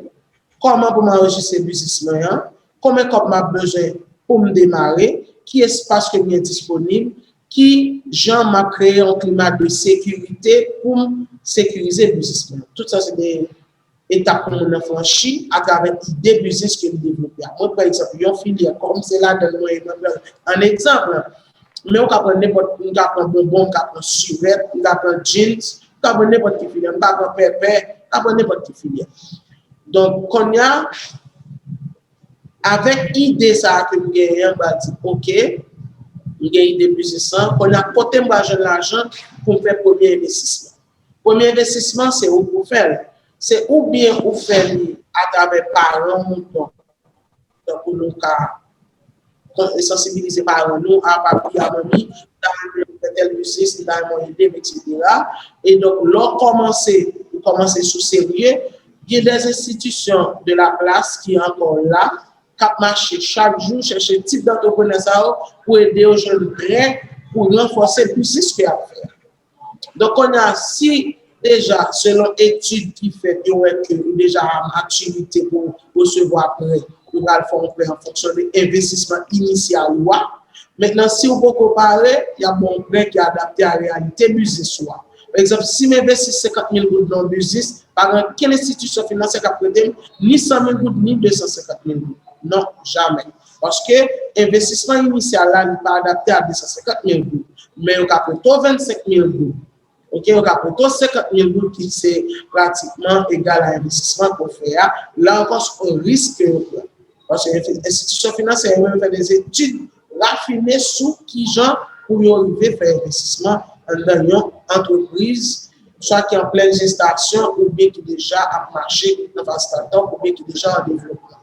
Kòman pou m anrejistre biznis mwen an? Konbyen kòb m ap bezwen pou m demare? Ki espas ke m gen disponib? Ki jan m ap kreye yon klima de sekirite pou m sekirize biznis mwen? Tout sa se de etap pou moun nan franchi atravè ide biznis ke li devlope a. Mwen pran egzanp yon filyè, kòm se ladan l mwen ye, mwen pran an egzanp. Men ou ka pran nenpòt, m ka pran bonbon, m ka pran sirèt, m ka pran jeans, m ka pran nenpòt ki filyè, m ka pran pèpè, m ka pran nenpòt ki filyè. Donk, kounye a, avèk ide sa a ke m genyen an, m pral di, ok, m gen ide biznis lan, kounye a, kote m pral jwenn lajan pou m fè premye envestisman? Premye envestisman, se ou pou fè l. Se oubyen ou fè li atravè paran w, donk, tankou nou ka kon-, sansibilize paran nou, a papi, a manmi, m ta renmen fè tèl biznis, m ta renmen ede m, etsetera. E donk, lè w kòmanse, ou kòmanse sou serye, gen de enstitisyon de la plas ki ankò la, k ap mache chak jou, chèche tip dantreprenè sa yo pou ede yo jwenn prè pou ranfòse biznis ke y ap fè a. Donk, kounye a, si deja, selon etid ki fèt, yo wè ke ou deja a matirite pou resevwa prè, yo pral fè yon prè an fonksyon de envestisman inisyal ou a. Mentnan, si w poko pare, y ap ba w yon prè ki adapte a reyalite biznis ou a. Pa egzanp, si m envesti senkant mil goud nan yon biznis, pa gen okenn enstitisyon finansyè k ap prete m ni san mil goud, ni de san senkant mil goud. Non, jamè. Paske envestisman inisyal la, li pa adapte a de san senkant mil goud. Men yo ka prete w vennsenk mil goud. Ok, yo ka prete w senkant mil goud ki se pratikman egal a envestisman ke w fè a. La ankò, se yon risk ke yo pran. Paske ensti-, enstitisyon finansyè yo menm fè de etid rafine sou kijan pou yo rive fè envestisman anndan yon antrepriz swa ki an plèn jestasyon oubyen ki deja ap mache nan faz startup oubyen ki deja an devlopman.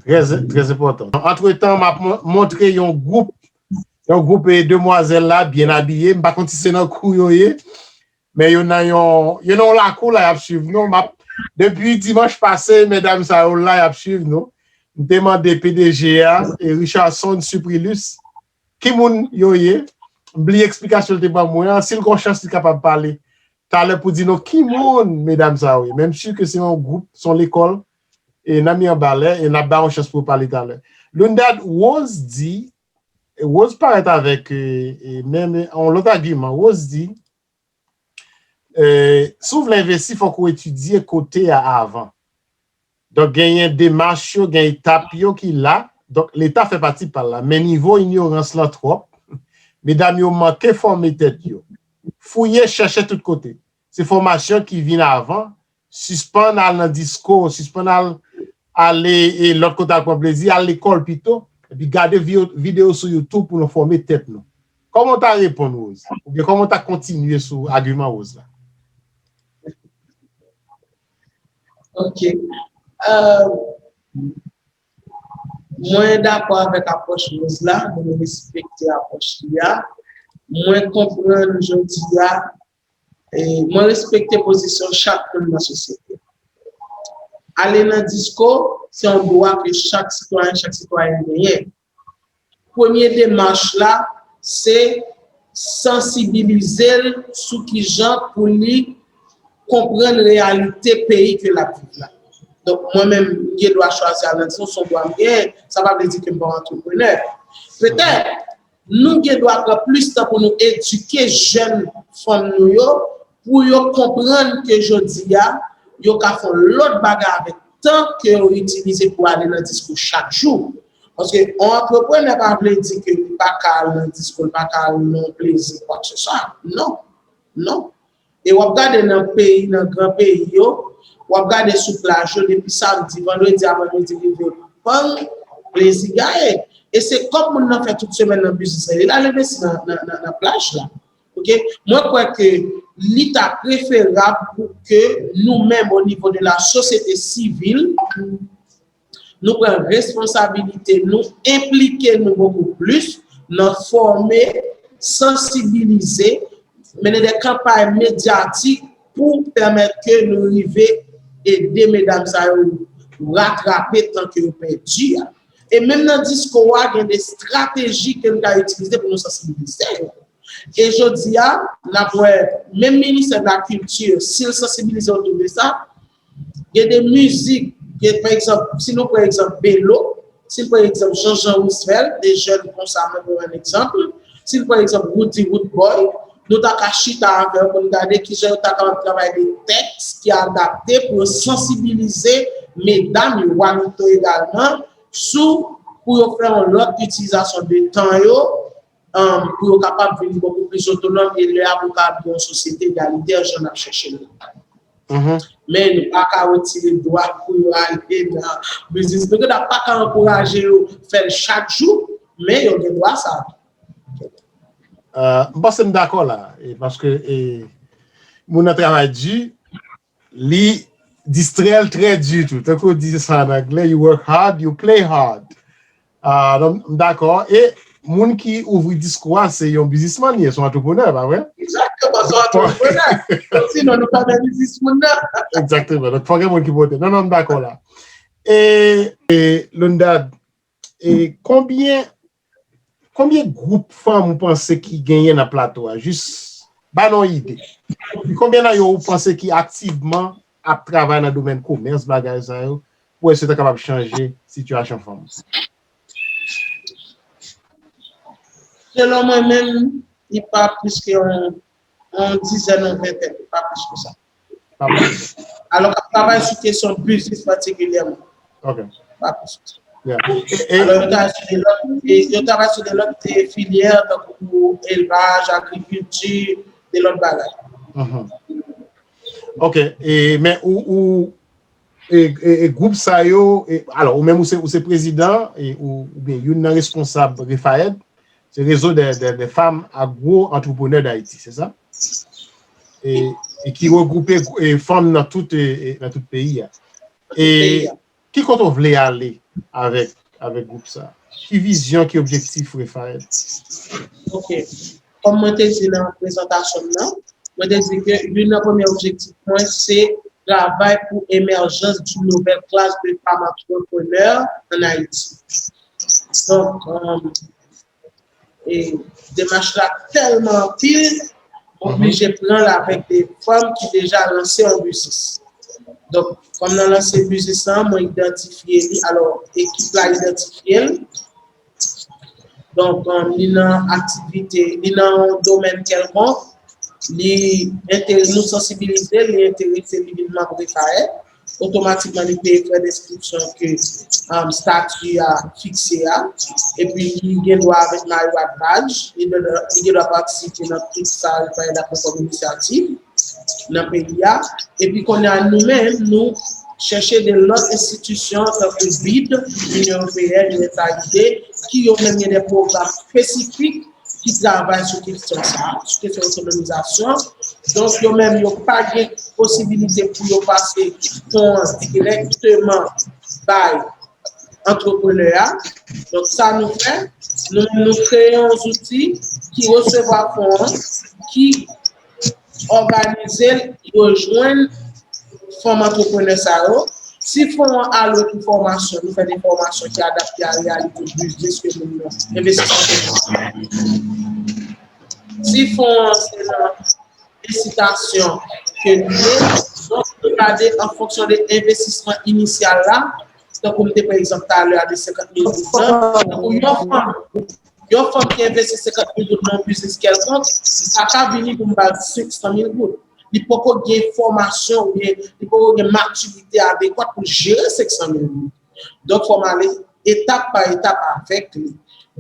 Trè, trè enpòtan. Antretan, m ap mon- montre yon gwoup, yon gwoup e demwazèl la, byen abiye. M pa konn si se nan kou yo ye, men yo nan yon, yo nan yon lakou la, y ap swiv nou. M ap, depi dimanch pase, medam sa yo la, y ap swiv nou. M te mande P D G a, e Richardson Suprilus, ki moun yo ye. M bliye eksplikasyon l te ban mwen an. Si l gen chans, li kapab pale talè pou di nou ki moun medam sa yo ye. Men m si ke se yon gwoup, se yon lekòl, e nan mi anba lè, e n ap ba yon chans pou yo pale talè. Lundad Rose di, Rose parèt avèk e, e, menm yon lòt agiman. Rose di, e, si w vle envesti, fòk ou etidye kote a avan. Donk, genyen demach yo, gen etap yo ki la. Donk, Leta fè pati pa l la. Men nivo inyorans lan twòp. Medam yo manke fòme tèt yo. Fouye, chèche tout kote. Se fòmasyon ki vin avan. Sispann al nan disko, sispann al ale e lòt kote al pran plezi, al lekòl pito. Epi gade vi- videyo sou YouTube pou nou fòme tèt nou. Kòman w ta reponn, Rose? Oubyen kòman w ta kontinye sou agiman Rose la? Ok. Euh, mwen dakò avèk apwòch Rose la, mwen respekte apwòch li a. Mwen konprann jodi a, e mwen respekte pozisyon chak moun nan sosyete. Ale nan disko, se yon dwa ke chak sitwayen, chak sitwayèn genyen. Premye demach la, se sansibilize l sou kijan pou li konprann reyalite peyi ke l ap viv la. Donk, mwen menm, m gen dwa chwazi al nan disko, se yon dwa m genyen, sa pa vle di ke m pa yon antreprenè. Petèt, nou gen dwa pran plis tan pou nou edike jèn fanm nou yo, pou yo konprann ke jodi a, yo ka fè yon lòt bagay avèk tan ke yo itilize pou ale nan disko chak jou. Paske yon antreprenè pa vle di ke li pa ka al nan disko, li pa ka al nan plezi, kwakseswa. Non. Non. E w ap gade nan peyi, nan gran peyi yo, w ap gade sou plaj yo, depi samdi, vandredi, aprèmidi rive, bang, plezi gaye. E se kòb moun nan fè tout semèn nan biznis la, li al envesti nan, nan, nan, nan plaj la. Ok? Mwen kwè ke li ta preferab pou ke nou menm, o nivo de la sosyete sivil, nou pran responsabilite nou, enplike nou bokou plis nan fòme, sansibilize, mennen de kanpay medyatik pou pèmèt ke nou rive ede medam sa yo ratrape tan ke yo pèdi a. E menm nan disko a, gen de estrateji ke nou ka itilize pou nou sansibilize yo. E jodi a, n ap wè, menm ministè de la kilti, si l sansibilize otou de sa, gen de mizik, gen, pa egzanp, si nou pran egzanp Belo, si nou pran egzanp Jean Jean Roosevelt, de jèn konsa, mwen pran yon egzanp, si nou pran egzanp Roody Roodboy, nou ta ka chita avè yo pou n gade kijan yo ta kapab travay de tèks ki adapte pou yo sansibilize medam yo, Wanito egalman, sou pou yo fè yon lòt itilizasyon de tan yo, um, pou yo kapab vin bokou plis otonòm e lè a pou kapab gen yon sosyete egalitè jan n ap chèche l la. Men nou pa ka retire dwa pou yo ale nan biznis. Nou gentan pa ka ankouraje yo fè l chak jou, men yo gen dwa sa. Uh, m panse m dakò la, e, paske e, moun nan travay di, li distrè l trè di tou. Tankou yo di sa an anglè, you work hard, you play hard. Ah, donk, m dakò. E moun ki ouvri disko a, se yon biznismann, li se yon antreprenè, pa vre? Egzakteman, se yon antreprenè. Sinon, nou pa nan biznis moun nan. Egzakteman. Donk, fò gen moun ki pote. Non, non, m dakò la. E, e Lundad, e konbyen, konbyen gwoup fanm ou panse ki genyen nan plato a? Jis ba nou yon ide. Epi konbyen nan yo ou panse ki aktivman ap travay nan domèn komès, bagay sa yo, pou wè si yo ta kapab chanje sitiyasyon fanm? Selon mwen menm, li pa plis ke yon, yon dizèn, yon ventèn, li pa plis ke sa. Pa plis. Alò, k ap travay sou kesyon biznis patikilyèman. Ok. Pa plis ke sa. Yeah. E, e, Alò, yo travay sou de lòt, e yo travay sou de lòt, e, filyè, tankou elvaj, agrikilti, de lòt bagay. Mhm. Ok, e, men ou, ou e, e, e gwoup sa yo, e, alò, ou menm ou se, ou se prezidan, e, ou, oubyen youn nan responsab REFAED, se Réseau des, des, des Femmes Agro-Entrepreneurs d'Haïti, se sa? e, e ki regwoupe e, fanm nan tout, e, e, nan tout peyi a. E ki kote w vle ale avèk, avèk gwoup sa? Ki vizyon, ki objektif Refaèd? Ok. Kòm mwen te di nan prezantasyon m nan, mwen te di ke youn nan premye objektif mwen se travay pou emèjans d'une nouvelle classe de femmes entrepreneurs en Haïti. Donk, e, demach la tèlman anpil, mwen oblije pran l avèk de fanm ki deja lanse yon biznis. Donk, fanm nan lanse biznis lan, mwen idantifye li, alò, ekip la idantifye l. Donk, li nan aktivite, li nan yon domèn kèlkonk, li enterese, nou sansibilize l, li enterese, li vin manm Refaèd, otomatikman li peye frè denskripsyon ke um, stati a fikse a, epi li gen dwa avèk Mario Advage, li gen dwa patisipe nan tout sa Refaèd ap pran kòm inisyativ nan peyi a. Epi kounye a nou menm, nou chèche de lòt enstitisyon tankou bid, Inyon Ewopeyèn, U S A I D, ki yo menm gen de pwogram espesifik ki travay sou kesyon sa, sou kesyon otonomizasyon. Donk, yo menm, yo pa gen posibilite pou yo pase fon an dirèkteman bay antreprenè a. Donk, sa nou fè, nou menm, nou kreye yon zouti ki resevwa fon an, ki òganize l, yo jwenn fanm antreprenè sa yo. Si fon an ale pou fòmasyon, nou fè de fòmasyon ki adapte a reyalite biznis ke moun nan, envestisman ke moun nan. Si fon an se nan ensitasyon ke nou ye, donk nou gade an fonksyon de envestisman inisyal la, tankou m te pran egzanp talè a de senkant mil goud lan, tankou yon fanm, yon fanm ki envesti senkant mil goud nan yon biznis kèlkonk, li pa ka vini pou m ba l senk san mil goud. Li poko gen fòmasyon oubyen li poko gen matirite adekwat pou l jere senk san mil goud. Donk, fò m ale etap pa etap avèk li.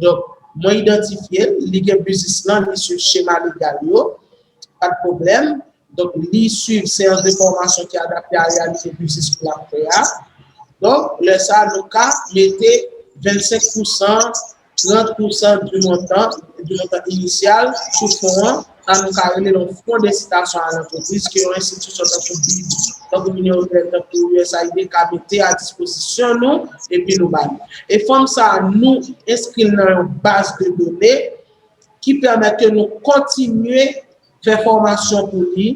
Donk, mwen idantifye l, li gen biznis lan, li swiv chema legal yo, pa de pwoblèm. Donk, li swiv seyans de fòmasyon ki adapte a reyalite biznis pou l ap fè a. Donk, lè sa a, nou ka mete vennsenk pousan, trant pousan du montant, du montant initial sou fon an. Sa nou ka rele yon fon d'incitation à l'entreprise ke yon enstitisyon tankou bid, tankou Inyon Ewopeyèn, tankou U S A I D ka mete a dispozisyon nou, epi nou ba li. E fon sa a, nou enskri l nan yon baz de done ki pèmèt ke nou kontinye fè fòmasyon pou li,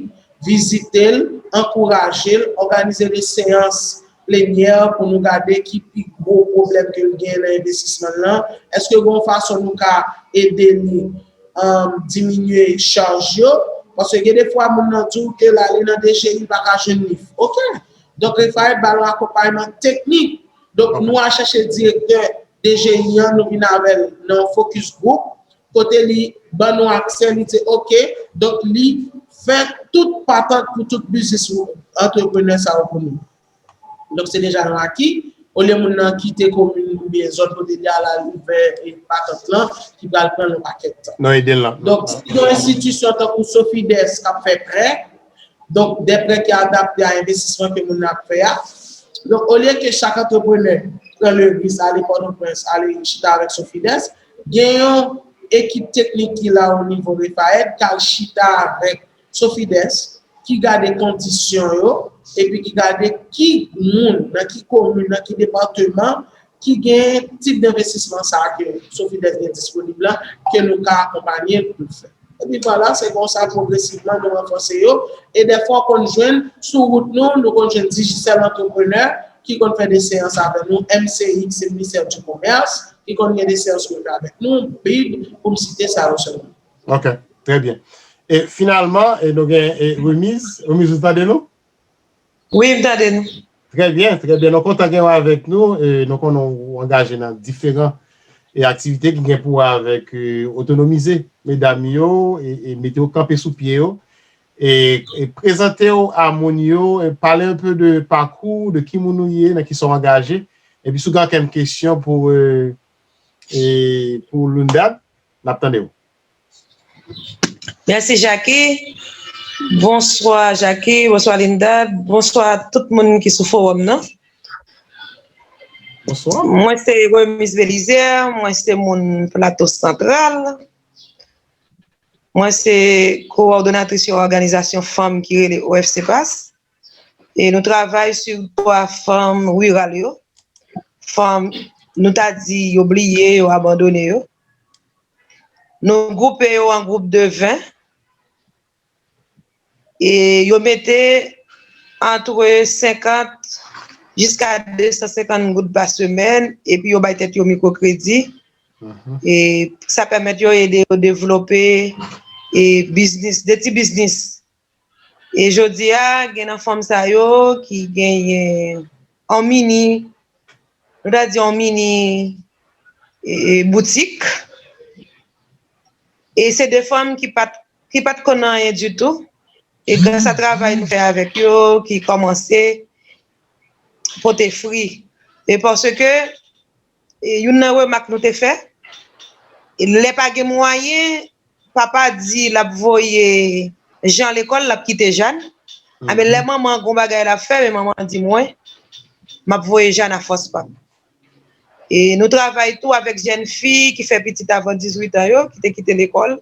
vizite l, ankouraje l, òganize de seyans plenyè pou nou gade ki pi gwo pwoblèm ke l gen nan envestisman l lan. Èske gen yon fason nou ka ede li um, diminye chaj yo? Paske gen de fwa moun nan di w ke l ale nan D G I, li pa ka jwenn lif. Ok. Donk, Refaèd ba l yon akonpayman teknik. Donk, nou al chèche direktè D G I an, nou vin avè l nan yon focus group, kote li ban nou aksè, li di, ok, donk li fè tout patant pou tout biznis antreprenè sa yo pou nou. Donk, se deja yon aki. Olye moun nan kite komin oubyen zòn kote li al al ouvè patant lan, ki pral pran l yon pakèt tan. Non, ede l lan. Donk, si yon enstitisyon tankou Sofides k ap fè prè, donk, de prè ki adapte a envestisman ke moun nan ap fè a. Donk, olye ke chak antreprenè pran le risk, ale Pòtoprens, ale chita avèk Sofides, gen yon ekip teknik ki la o nivo Refaèd, k al chita avèk Sofides, ki gade kondisyon yo, epi ki gade ki moun, nan ki komin, nan ki depatman, ki gen tip denvestisman sa a ke Sofides gen disponib la, ke nou ka akonpanye l pou l fè. Epi vwala, se konsa, pwogresivman, nou ranfòse yo. E dèfwa, w konn jwenn, sou wout nou, nou konn jwenn Digicel Entrepreneur, ki konn fè de seyans avè nou, M C X, se Ministè di Komès, ki konn gen de seyans yo fè avèk nou, bid, pou m site sa yo sèlman. Ok, trè byen. E finalman, e nou gen e, remiz. Remiz, ou tande nou? Wi, m tande nou. Trè byen, trè byen. Nou kontan gen w avèk nou. E nou konnen w angaje nan diferan e aktivite ki gen pou wè avèk e, otonomize medam yo e, e mete yo kanpe sou pye yo. E, e prezante w a moun yo, e pale un peu de pakou, de ki moun ou ye, nan ki sa w angaje. Epi si w gen ankenn kesyon pou e, e pou Lundad, n ap tande w. Mèsi Jacky. Bonswa Jacky, bonswa Lindad, bonswa tout moun ki sou fowòm nan. Bonswa. Mwen se Remise Belizaire, mwen se moun Plato Santral. Mwen se kowòdonatris yon òganizasyon fanm ki rele O F C P A S. E nou travay sou twa fanm riral yo. Fanm, nou ta di yo bliye, yo abandone yo. Nou gwoupe yo an gwoup de ven. E yo mete antre senkant jiska de san senkant goud pa semèn, epi yo bay tèt yo mikwokredi. E sa pèmèt yo ede yo devlope e biznis, de ti biznis. E jodi a, gen nan fanm sa yo ki genyen an mini, nou ta di an mini e, e, boutik. E se de fanm ki pa t, ki pa t konn anyen ditou. E gras a travay nou fè avèk yo, ki kòmanse pote fri. E paske, e, youn nan remak nou te fè, e lè pa gen mwayen, papa di l ap voye Jan lekòl, l ap kite Jàn. Anben, lè manman gon bagay l ap fè, men manman di mwen, m ap voye Jàn a fòs pa m. E nou travay tou avèk jèn fi ki fè pitit avan dizuit an yo, ki te kite lekòl,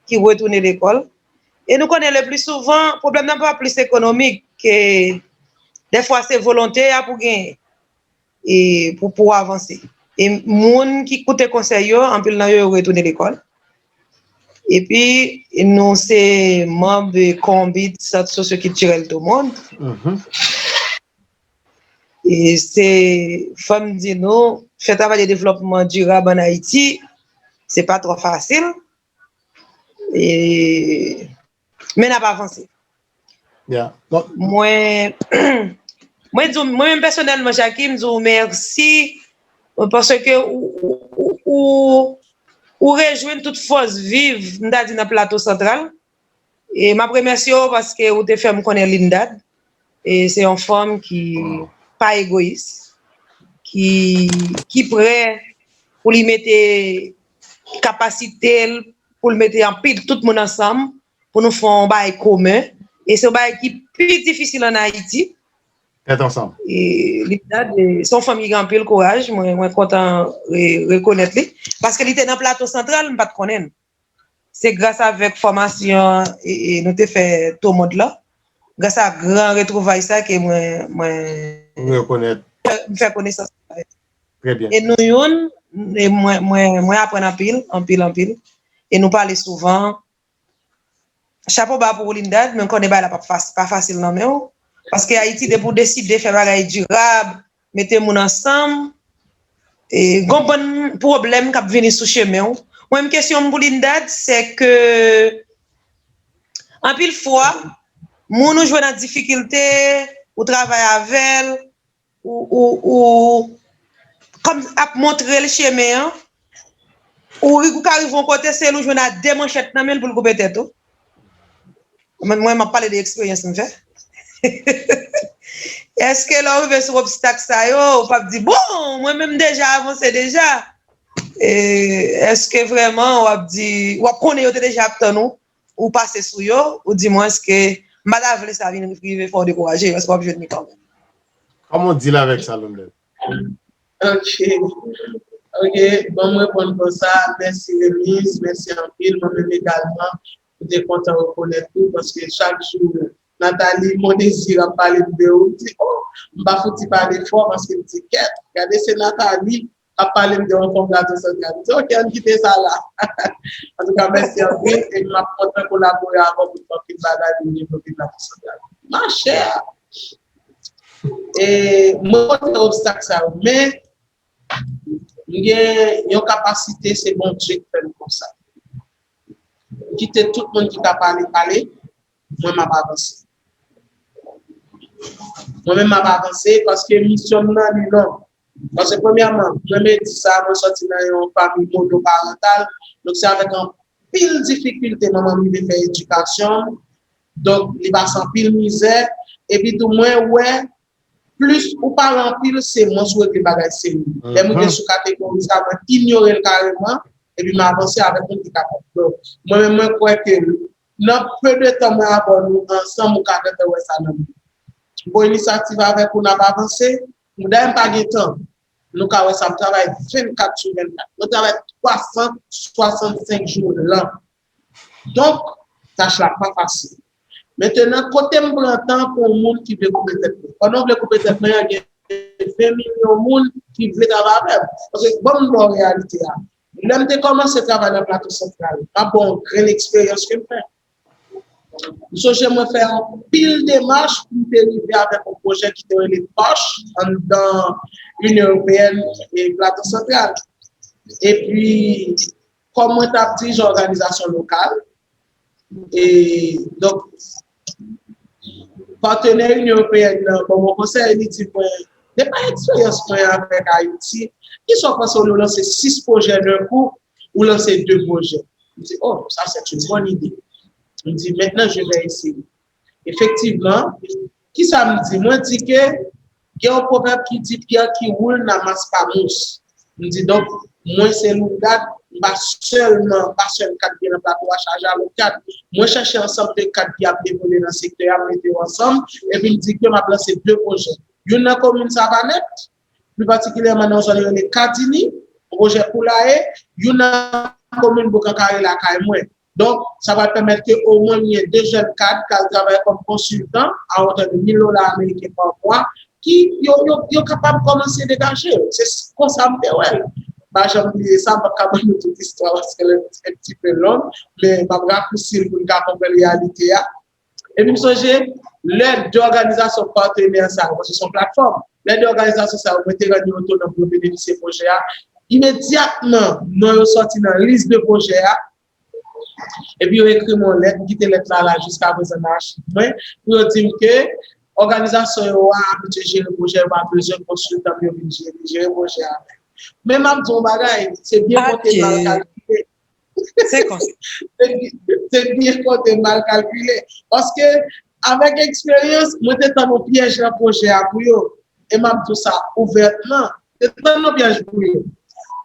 ki retounen lekòl. E nou konnen le pli souvan, pwoblèm nan pa plis ekonomik ke dèfwa se volonte a pou genyen e pou, pou avanse. E moun ki koute konsèy yo, anpil nan yo, yo retounen lekòl. Epi, nou se manm Konbit Sant Sosyokiltirèl Domond. E se, fò m di nou, fè travay de devlòpman dirab ann Ayiti, se pa twò fasil. E, men n ap avanse. Mwen, mwen di w, mwen menm pèsonèlman, Jacky, m di w mèsi, paske ou, ou, ou, ou, ou rejwenn tout fòs viv, m ta di, nan Plato Santral. E m ap remèsye w paske ou te fè m konnen Lindad. E se yon fanm ki pa egoyis, ki, ki prè pou li mete kapasite l, pou l mete anpil tout moun ansanm, pou nou fè yon bagay komen. E se yon bagay ki pi difisil ann Ayiti. Tèt ansanm. E Lindad, e, se yon fanm ki gen anpil kouraj. Mwen, mwen kontan re-, rekonèt li. Paske li te nan Plato Santral, m pa t konnen l. Se gras avèk fòmasyon e, e nou te fè Tou Mond lan. Gras a gran retwouvay sa ke mwen, mwen rekonèt. M fè konesans avè l. Trè byen. E nou youn, e mwen, mwen, mwen aprann anpil, anpil, anpil. E nou pale souvan. Chapo ba pou ou, Lindad, men m konnen bagay la pa, pa fasil nan men w. Paske Ayiti, depi w deside fè bagay dirab, mete moun ansanm, e, gon bann pwoblèm k ap vini sou chemen w. Mwen menm, kesyon m pou Lindad, se ke anpil fwa, moun ou jwenn an difikilte, ou travay avè l, ou, ou, ou kòm ap montre l chemen an, ou, ou ka rive yon kote, se l ou jwenn a de manchèt nan men l pou l koupe tèt ou. Mwen, mwen, m ap pale de eksperyans m fè. Èske lè w rive sou obstak sa yo, ou p ap di, "Bon, mwen menm deja avanse deja"? E èske vrèman w ap di, w ap konnen yo te deja ap tann ou, ou pase sou yo, ou di, "Mwen, èske m pa ta vle sa vin rive fè w dekouraje, èske w ap jwenn li kanmenm?" Kòman w deal avèk sa, Londèl? Ok. Ok, bon, m reponn konsa. Mèsi, Remise. Mèsi anpil. Mwen menm egalman, m te kontan rekonèt ou, paske chak jou, Nathalie Mondésir ap pale m de ou, m di, "Oh, m pa fouti pale fò," paske m di, "Kèt, gade se Nathalie ap pale m de yon fanm Plato Santral." M di, "Ok, ann kite sa la." Antouka, mèsi anpil, e m ap kontan kolabore avè w pou fè anpil bagay pou devlope Plato Santral. Ma chère! E mwen kontre obstak sa yo, men m gen yon kapasite, se Bondye ki fè m konsa. Kite tout moun ki ka pale, pale, mwen m ap avanse. Mwen menm m ap avanse paske misyon m nan li long. Paske premyèman, mwen menm di sa, mwen sòti nan yon fanmi monoparantal, donk se avèk anpil difikilte manman m rive fè edikasyon m, donk li pase anpil mizè, epi tou mwen wè plis ou pale anpil, se mwens ou regle bagay serye. Lè m rive sou kategori sa, mwen inyore l kareman, epi m avanse avèk moun ki kapab. Donk, mwen menm, mwen kwè ke nan peu de tan mwen avè w nou ansanm, ou ka gentan wè sa nan mwen. Bon, inisiyativ avèk ou, n ap avanse. Dayè, m pa gen tan. Nou ka wè sa, m travay vennkat sou vennkat. Mwen travay twa san swasannsenk jou lan. Donk, tach la pa fasil. Mentenan, kote m pran tan pou yon moun ki vle koupe tèt mwen? Pandan w vle koupe tèt mwen an, gen ven milyon moun ki vle travay avè m. Paske, bon, m ba w reyalite a. Lè m te kòmanse travay nan Plato Santral, m ap ba w yon grenn eksperyans ke m fè. M sonje mwen fè anpil demach pou m te rive avèk yon pwojè ki te rele POSH anndan Inyon Ewopeyèn e Plato Santral. Epi, kòm mwen t ap dirije òganizasyon lokal, e donk, patenè Inyon Ewopeyèn nan ban mwen konsèy, li di mwen, de pa eksperyans mwen avèk Ayiti, kisa w panse w lanse sis pwojè d'un coup, ou lanse de pwojè? M di, oh, ça c'est une bonne idée. M di, maintenant je vais essayer. Efektivman, kisa m di? Mwen di ke gen yon pwovèb ki di, pierre qui roule n'amasse pas mousse. M di, donk, mwen se Lourgade, m pa sèlman, pa sèl kad ki nan plato a chaje a lòt kad. Mwen chèche ansanm de kad ki ap evolye nan sektè a, m mete yo ansanm, epi m di ke m ap lanse de pwojè. Youn nan komin Savanèt, pli patikilyèman nan yon zòn yo rele Kadini, pwojè poulaye, youn nan komin Boukan Kare lakay mwen. Donk, sa va pèmèt ke omwen m gen de jèn kad k al travay kòm konsiltan a wotè de mil dola ameriken pa mwa, ki yo, yo, yo kapab kòmanse degaje yo. Se s- konsa m te wè l. M pa janm bliye sa, m p ap ka ban nou tout istwa paske l un petit peu long, men m ap rakousi l pou n ka konprann reyalite a. Epi m sonje, lè de òganizasyon patenè sa yo, paske se yon platfòm, lè de òganizasyon sa yo, mwen te rann yo otonòm pou yo benefisye pwojè a, imedyatman, non yo sòti nan lis de pwojè a, epi yo ekri mwen yon lèt, m kite lèt la la jiska prezan nan achiv mwen, pou yo di m ke òganizasyon yo a abitye jere pwojè, yo pa bezwen konsiltan pou yo vin jere, jere pwojè a menm. Men m ap di yon bagay, se byen konte mal kalkile. Se konsa. Se byen- se byen konte mal kalkile. Paske, avèk eksperyans, mwen te tann yon pyèj nan pwojè a pou yo. E m ap di w sa ouvètman, te tann yon pyèj pou yo.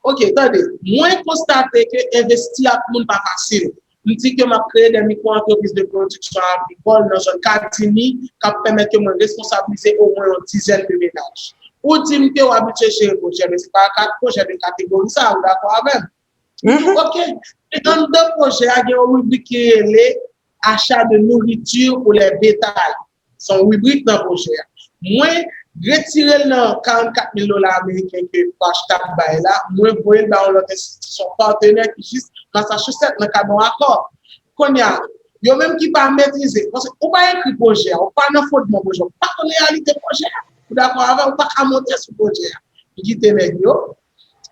Ok, tande, mwen konstate ke envesti ak moun pa fasil. M di ke m ap kreye de mikro antrepriz de pwodiksyon agrikòl nan zòn Kadini k ap pèmèt ke mwen responsabilize omwen yon dizèn de menaj. Ou di m ke w abitye jere pwojè, men se pa kat pwojè de kategori sa a, ou dakò avè m? M di, ok. E anndan pwojè a, gen yon ribrik ki rele achat de nourriture pour les bétails. Se yon ribrik nan pwojè a. Mwen retire l nan karannkat mil dola ameriken ke POSH t ap bay la, mwen voye l ba yon lòt enstitisyon patenè ki jis Massachusetts nan kad yon akò. Kounye a, yo menm ki pa metrize, paske ou pa ekri pwojè a, ou pa nan fondman pwojè a, ou pa konn reyalite pwojè a. Ou dakò avè m, ou pa ka monte sou pwojè a. M kite nèg yo.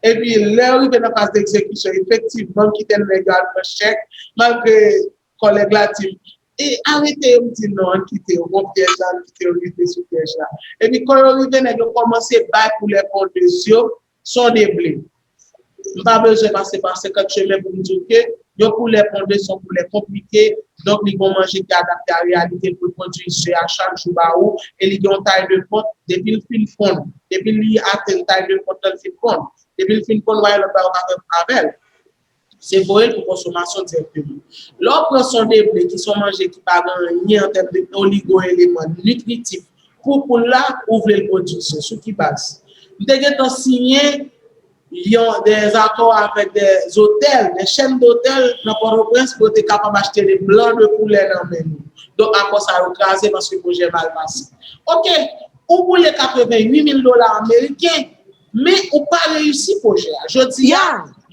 Epi, lè yo rive nan faz de egzekisyon, efektivman, m kite nèg yo al pran chèk, malgre kòlèg la di m, e arete yo, m di non, ann kite yo, bon pyèj la, ann kite yo rive sou pyèj la. Epi, kan yo rive, nèg yo kòmanse bay pou lè pondez yo, son de ble. M pa bezwen pase pa senkant chemen pou m di w ke yon poulè pondez se yon poulè konplike, donk li gon manje ki adapte a reyalite l pou l pwodui ze a chak jou ba ou, e li gen yon tay de pont, depi l fin fonn, depi li atenn tay de pont lan, l fin fonn, depi l fin fonn, w a lòt bagay ou ka fè avè l. Se voye l pou konsomasyon dirèkteman. Lè w pran son de ble, ki se yon manje ki pa gen anyen an tèm de oligo eleman nitritif, pou poul la, ou vle l pwodui ze. Sou ki baz? M te gentan siyen yon, de akò avèk de otèl, de chèn dotèl nan Pòtoprens pou yo te kapab achte de blan de poulè nan men nou. Donk, akò sa yo kraze paske pwojè mal pase. Ok, ou boule katrevenn uit mil dola ameriken, men ou pa reyisi pwojè a. Jodi a,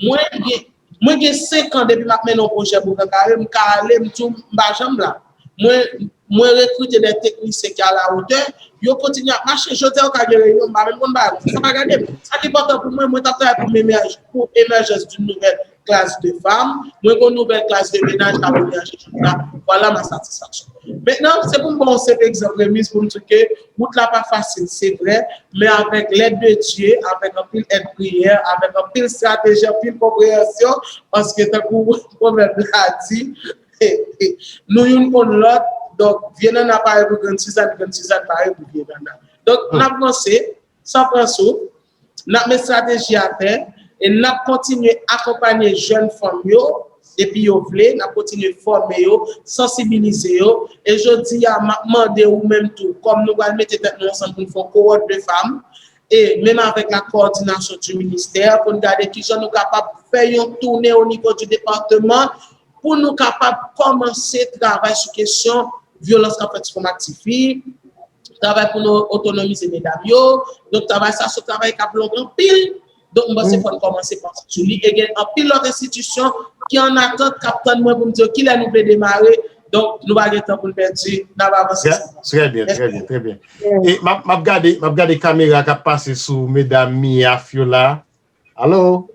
mwen gen, mwen gen senk an depi m ap mennen yon pwojè Boukan Kare, m ka ale, m di w, m pa janm la. Mwen, mwen rekrite de teknisyen ki a la wotè, yo kontinye ap mache. Jodi a, yo ka gen reyinyon, m pa menm konn bagay konsa. Sa pa gade m. Sa ki enpòtan pou mwen, mwen t ap travay pou m emèje, pou emèjans d'une nouvelle classe de femmes. Mwen gen yon nouvèl klas de menaj k ap emèje jodi a. Vwala ma satisfaksyon. Mentnan, se pou m ba w yon senp egzanp, Remise, pou m di w ke wout la pa fasil, se vre, men avèk lèd de Dye, avèk anpil èd priyè, avèk anpil estrateji, anpil konpreyansyon, paske tankou pwovèb la di, nou youn konn lòt, donk vye nanna pare pou grann Sizàn, grann Sizàn pare pou vye nanna. Donk, n ap vanse, san pran souf, n ap met estrateji atè, e n ap kontinye akonpanye jèn fanm yo, depi yo vle, n ap kontinye fòme yo, sansibilize yo, e jodi a, m ap mande ou menm tou, kòm nou pral mete tèt nou ansanm pou n fè yon kowòt de fanm, e menm avèk la coordination du ministère, pou n gade kijan nou kapab fè yon toune o nivo di depatman, pou nou kapab kòmanse travay sou kesyon vyolans k ap fèt sou fanm ak tifi, travay pou nou otonomize medam yo. Donk, travay sa se yon travay k ap long anpil. Donk, m panse fò n kòmanse panse sou li. E gen anpil lòt enstitisyon ki an atant, k ap tann mwen pou m di yo kilè nou vle demare. Donk, nou pa gen tan pou n pèdi, n ap avanse. Trè byen, trè byen, trè byen. E m ap, m ap gade, m ap gade kamera k ap pase sou medam Miyaf yo la. Alo?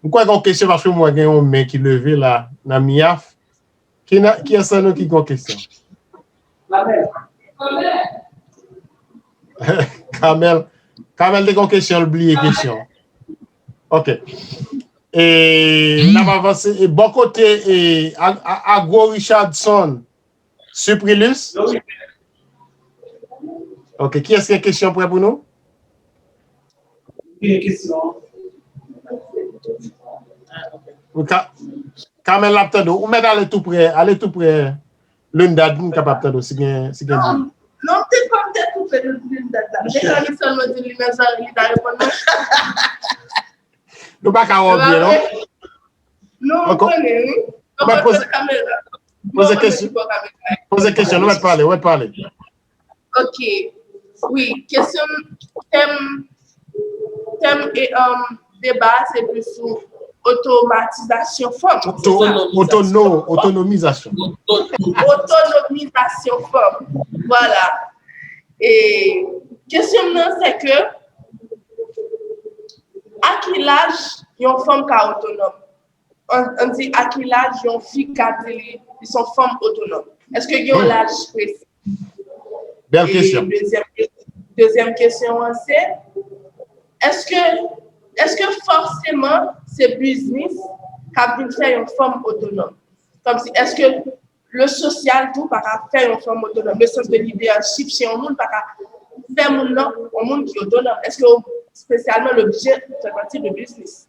M kwè gen yon kesyon paske m wè gen yon men ki leve la nan Miyaf. Ki nan, kiyès nan nou ki gen yon kesyon? Kamèl. Kamèl te gen yon kesyon, l bliye kesyon. Ok. E n ap avanse. E bò kote e, A- A- Agro Richardson Suprilus. Ok, kiyès gen kesyon prè pou nou? Gen kesyon. Ou ka, Kamèl ap tande w. Ou mèt ale tou prè, ale tou prè Lindad, m kapab tande w si gen, si gen bri. Non, non, m te pa m te koupe Lindad la. M te tande sèlman di li nan zari, li ta reponn mwen. Nou pa ka wè w byen, non? Non, m konnen, wi. Mwen poze, poze kesyon, poze kesyon, nou mèt pale, nou mèt pale. Ok. Wi, kesyon, tèm, tèm e, um, deba a se plis sou otomatizasyon fanm. Oto-, otono-, otonomizasyon. Otonomizasyon fanm. Vwala. E kesyon m nan, se ke, a ki laj yon fanm ka otonòm? An, an di, a ki laj yon fi ka di li, li se yon fanm otonòm? Èske gen yon laj presi? Bèl kesyon. E dezyèm, dezyèm kesyon an se, èske, èske fòseman se biznis k ap vin fè yon fanm otonòm? Kòmsi, èske le sosyal tou pa ka fè yon fanm otonòm? Le sens de leadership chez yon moun pa ka fè moun nan yon moun ki otonòm? Èske espesyalman l oblije fè pati de biznis?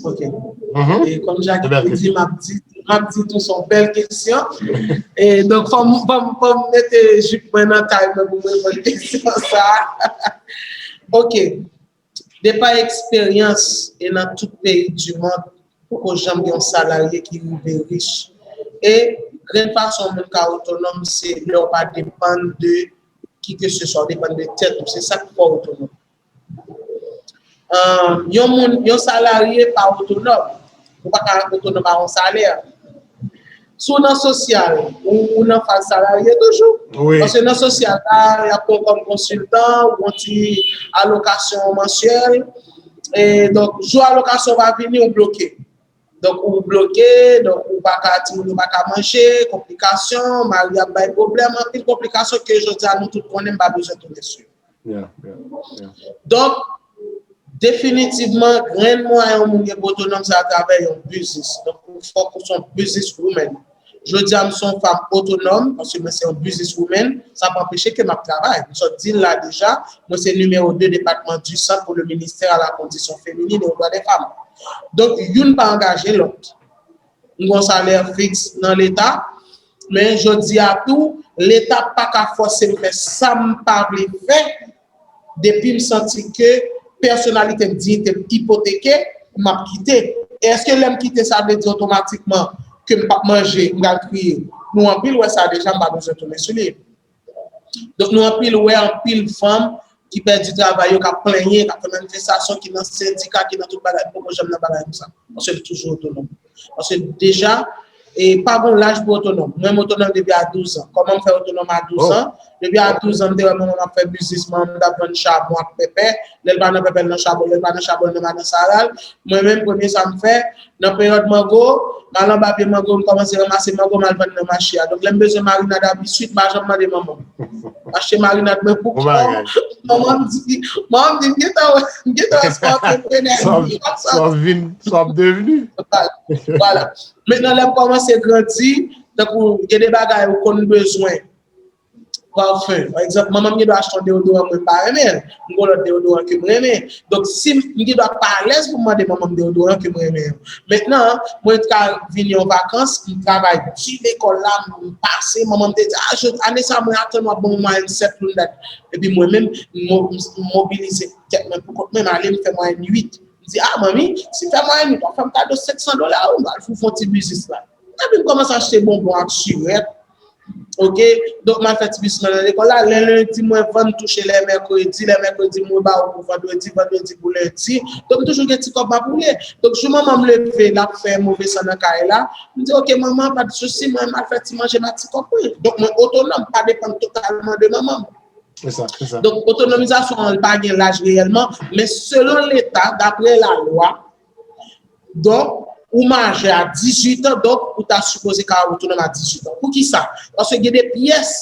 Ok. E kòm Jackie te di, m ap di, m ap di tou se yon bèl kesyon. E donk, fò m, fò m, fò m mete jip mwen nan tay mwen pou m reponn kesyon sa a. Ok. De pa eksperyans, e nan tout peyi di mond, poko janm gen yon salarye ki rive rich. E grenn fason yon moun ka otonòm, se lè w pa depann de kikeseswa, w depann de tèt ou. Se sa k fè w otonòm. Ahn, yon moun, yon salarye pa otonòm. Ou pa ka otonòm a yon salè. Si w nan sosyal, ou, ou nan faz salarye toujou. Paske nan sosyal la, y ap pran w kòm konsiltan, ou yon ti alokasyon mansyèl. E donk, jou alokasyon va vini, ou bloke. Donk, ou bloke, donk, ou pa ka, timoun yo pa ka manje, konplikasyon, mari ap bay pwoblèm, anpil konplikasyon ke jodi a nou tout konnen, m pa bezwen tounen sou yo. Donk, definitivman, grenn mwayen yon moun gen pou otonòm, se atravè yon biznis. Donk, ou fòk ou se yon business woman. Jodi a, m se yon fanm otonòm, paske mwen se yon business woman. Sa pa anpeche ke m ap travay. M sot di l la deja, mwen se nimewo de depatman di sant pou le ministè a la kondisyon feminin e o dwa dè fanm. Donk, youn pa angaje lòt. M gen yon salè fiks nan Leta, men jodi a tou, Leta pa ka fòse m fè sa m pa vle fè. Depi m santi ke pèsonalite m, diyite m ipoteke, m ap kite. E èske lè m kite, sa vle di otomatikman ke m p ap manje, m pral kriye? Nou anpil wè sa deja, m pa bezwen tounen sou li. Donk, nou anpil wè anpil fanm ki pèdi travay yo, k ap plenyen, k ap fè manifestasyon, ki nan sendika, ki nan tout bagay. M poko janm nan bagay konsa. Paske m toujou otonòm. Paske deja, e pa gon laj pou otonòm. Mwen, m otonòm depi a douz an. Kòman m fè otonòm a douz an? Depi a douz an, m te wè manman m ap fè biznis, manman m t ap vann chabon ak pèpè. Lè l pa nan pèpè, l nan chabon. Lè l pa nan chabon, l nan madan Sara l. Mwen menm, premye sa m fè, nan peryòd mango, m al anba pye mango, m kòmanse ranmase mango, m al vann nan mache a. Donk, lè m bezwen marinad a biswit, m pa janm mande manman m. M achte marinad mwen pou kò m. Manman m di, manman m di, m gentan wè, m gentan wè se yon antreprenè. Sa w vin, sa w ap devni. Vwala. Mentnan, lè m kòmanse grandi, tankou gen de bagay ou konn bezwen, pafen. Pa egzanp, manman m gen dwa achte yon deodoran mwen pa renmen l. M gen yon lòt deodoran ke m renmen. Donk, si m, m gen dwa pa alèz pou m mande manman m deodoran ke m renmen an. Mentnan, mwen ka vini yon vakans, m travay di lekòl la, m pase, manman m te di, a, jodi, ane sa, mwen atann w ap ban mwen mwayèn sèt Lindad. Epi mwen menm, m mo-, m mobilize tèt mwen pou kont mwen, m ale, m fè mwayèn uit. M di, "Ah, manmi, si fè mwayen uit, w ap fè m kado senk san dola, wi, m pral fè yon ti biznis la." Epi m kòmanse achte bonbon ak sirèt. Oke? Donk, m al fè ti biznis mwen nan lekòl la. Lè lendi, mwen vann touche lè mèkredi. Lè mèkredi, mwen ba yo pou vandredi, vandredi pou lendi. Donk, m toujou gen ti kòb m ap woule. Donk, jou manman m leve, l ap fè move san nan kay la, m di, "Oke, manman, pa de sousi, mwen, m al fè ti manje, m a ti kòb mwen." Donk, mwen otonòm, m pa depann totalman de manman m. Se sa, se sa. Donk, otonomizasyon an, li pa gen laj reyèlman, men selon Leta, daprè lalwa, donk, ou majè a dizuit an, donk, ou ta sipoze ka otonòm a dizuit an. Poukisa? Paske gen de pyès,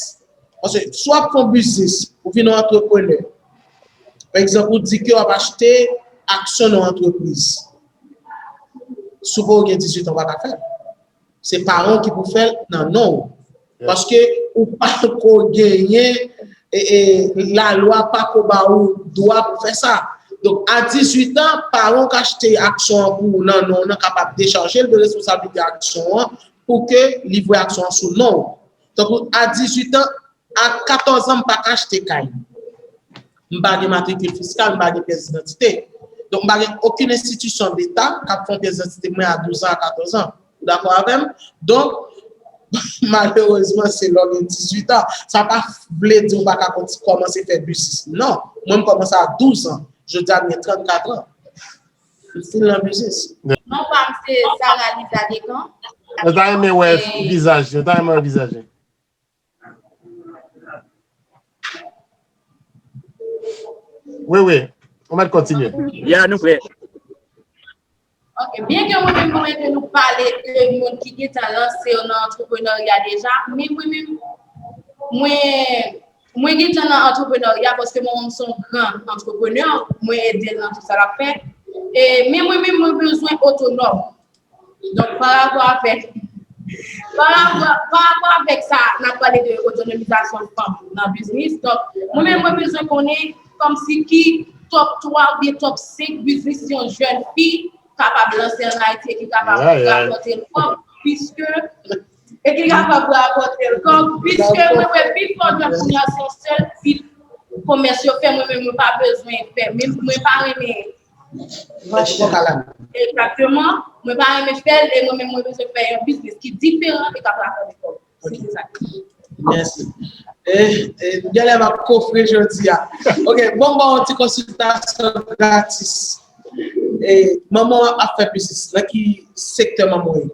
paske si w ap fè yon biznis, ou vin yon antreprenè, pa egzanp, ou di ke w ap achte aksyon nan yon antrepriz. Si w poko gen dizuit an, ou pa ka fè l. Se paran w ki pou fè l nan non w. Paske ou pako genyen, e, e, lalwa pako ba ou dwa pou fè sa. Donk, a dizuit an, paran w k achte aksyon an pou ou nan non w nan kapab dechaje l de responsablite aksyon an pou ke li voye aksyon an sou non w. Tankou a dizuit an, a katòz an, m pa ka achte kay. M pa gen matrikil fiskal, m pa gen pyès idantite. Donk, m pa gen okenn enstitisyon deta k ap fè yon pyès idantite mwen a douz an, a katòz an. Ou dakò avè m? Donk, malerezman, se lè w gen dizuit an. Sa pa vle di ou pa ka konti-, kòmanse fè biznis. Non. Mwen, m kòmanse a douz an. Jodi a, m gen trannkat an. M fin nan biznis. Non pa m se Sarah Lisa Decan. Mwen ta renmen wè vizaj, mwen ta renmen wè vizaj. Wi, wi. Ou mèt kontinye. Ya, nou prè. Ok, byen ke mwen menm mwen ke nou pale de moun ki gentan lanse yo nan antreprenarya deja, men mwen menm, mwen, mwen gentan nan antreprenarya paske mwen menm se yon gran antreprenè, mwen ede l nan tout sa l ap fè. E, men mwen menm, mwen bezwen otonòm. Donk, pa rapò avèk, pa rapò, pa rapò avèk sa, n ap pale de otonomizasyon fanm nan biznis. Donk, mwen menm, mwen bezwen konnen kòmsi ki top twa oubyen top senk biznis yon jèn fi kapab lanse ann Ayiti e ki kapab rapòte l kòb, piske, e ki kapab rapòte l kòb, piske mwen wè pifò jèn kounye a se yon sèl ti komès yo fè, mwen menm, mwen pa bezwen fè, men mwen pa renmen Egzakteman. Mwen pa renmen fè l, e mwen menm mwen bezwen fè yon biznis ki diferan e k ap rapòte kòb. Se sa. Mèsi. E, e, genlè m ap kofre jodi a. Ok, bon, m ba w yon ti konsiltasyon gratis. E, manman w ap fè biznis. Nan ki sektè manman w ye?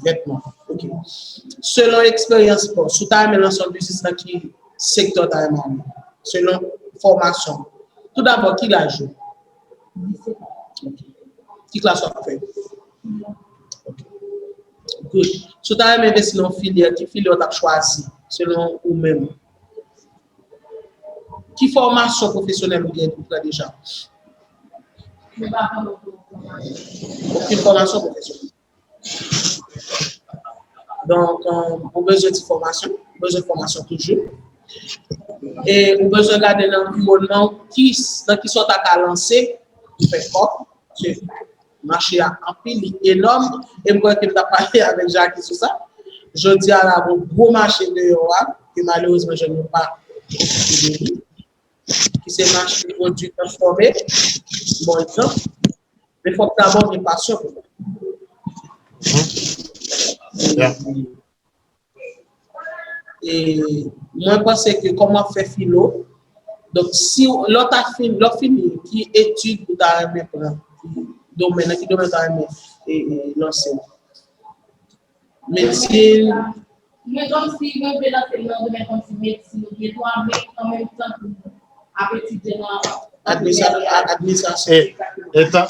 Vètman. Ok. Selon eksperyans pa w, si w ta renmen lanse yon biznis, nan ki sektè w ta renmen ale? Selon fòmasyon w. Toudabò, ki laj ou? Ok. Ki klas w ap fè? Ok. Good. Si w ta renmen envesti nan yon filyè, ki filyè w t ap chwazi, selon ou menm? Ki fòmasyon pwofesyonèl ou gen, ou pran deja? Okenn fòmasyon pwofesyonèl. Donk, euh, ou bezwen ti fòmasyon, ou bezwen fòmasyon toujou. E ou bezwen gade nan anviwònman w, ki, nan kisa w ta ka lanse pou fè kòb. Paske mache a anpil, li enòm, e m kwè ke m t ap pale avèk Jackie sou sa. Jodi a la, gon gwo mache deyò a, ke malerezman jèn yo pa okipe de li, ki se mache pwodui transfòme, bon egzanp, men fòk dabò gen pasyon pou sa. E mwen panse ke kòman w ap fè filo, donk si w, lè w ta fin, lè w fini, ki etid ou ta renmen pran, ki domèn, nan ki domèn ou ta renmen, e, e, lanse w? Medsin. Mwen kòmsi, mwen vle lanse m nan domèn kòmsi medsin oubyen dwa, men an menm tan tou, ap etidye nan antrepreneurya. Administra-, a-, administrasyon. E, etan,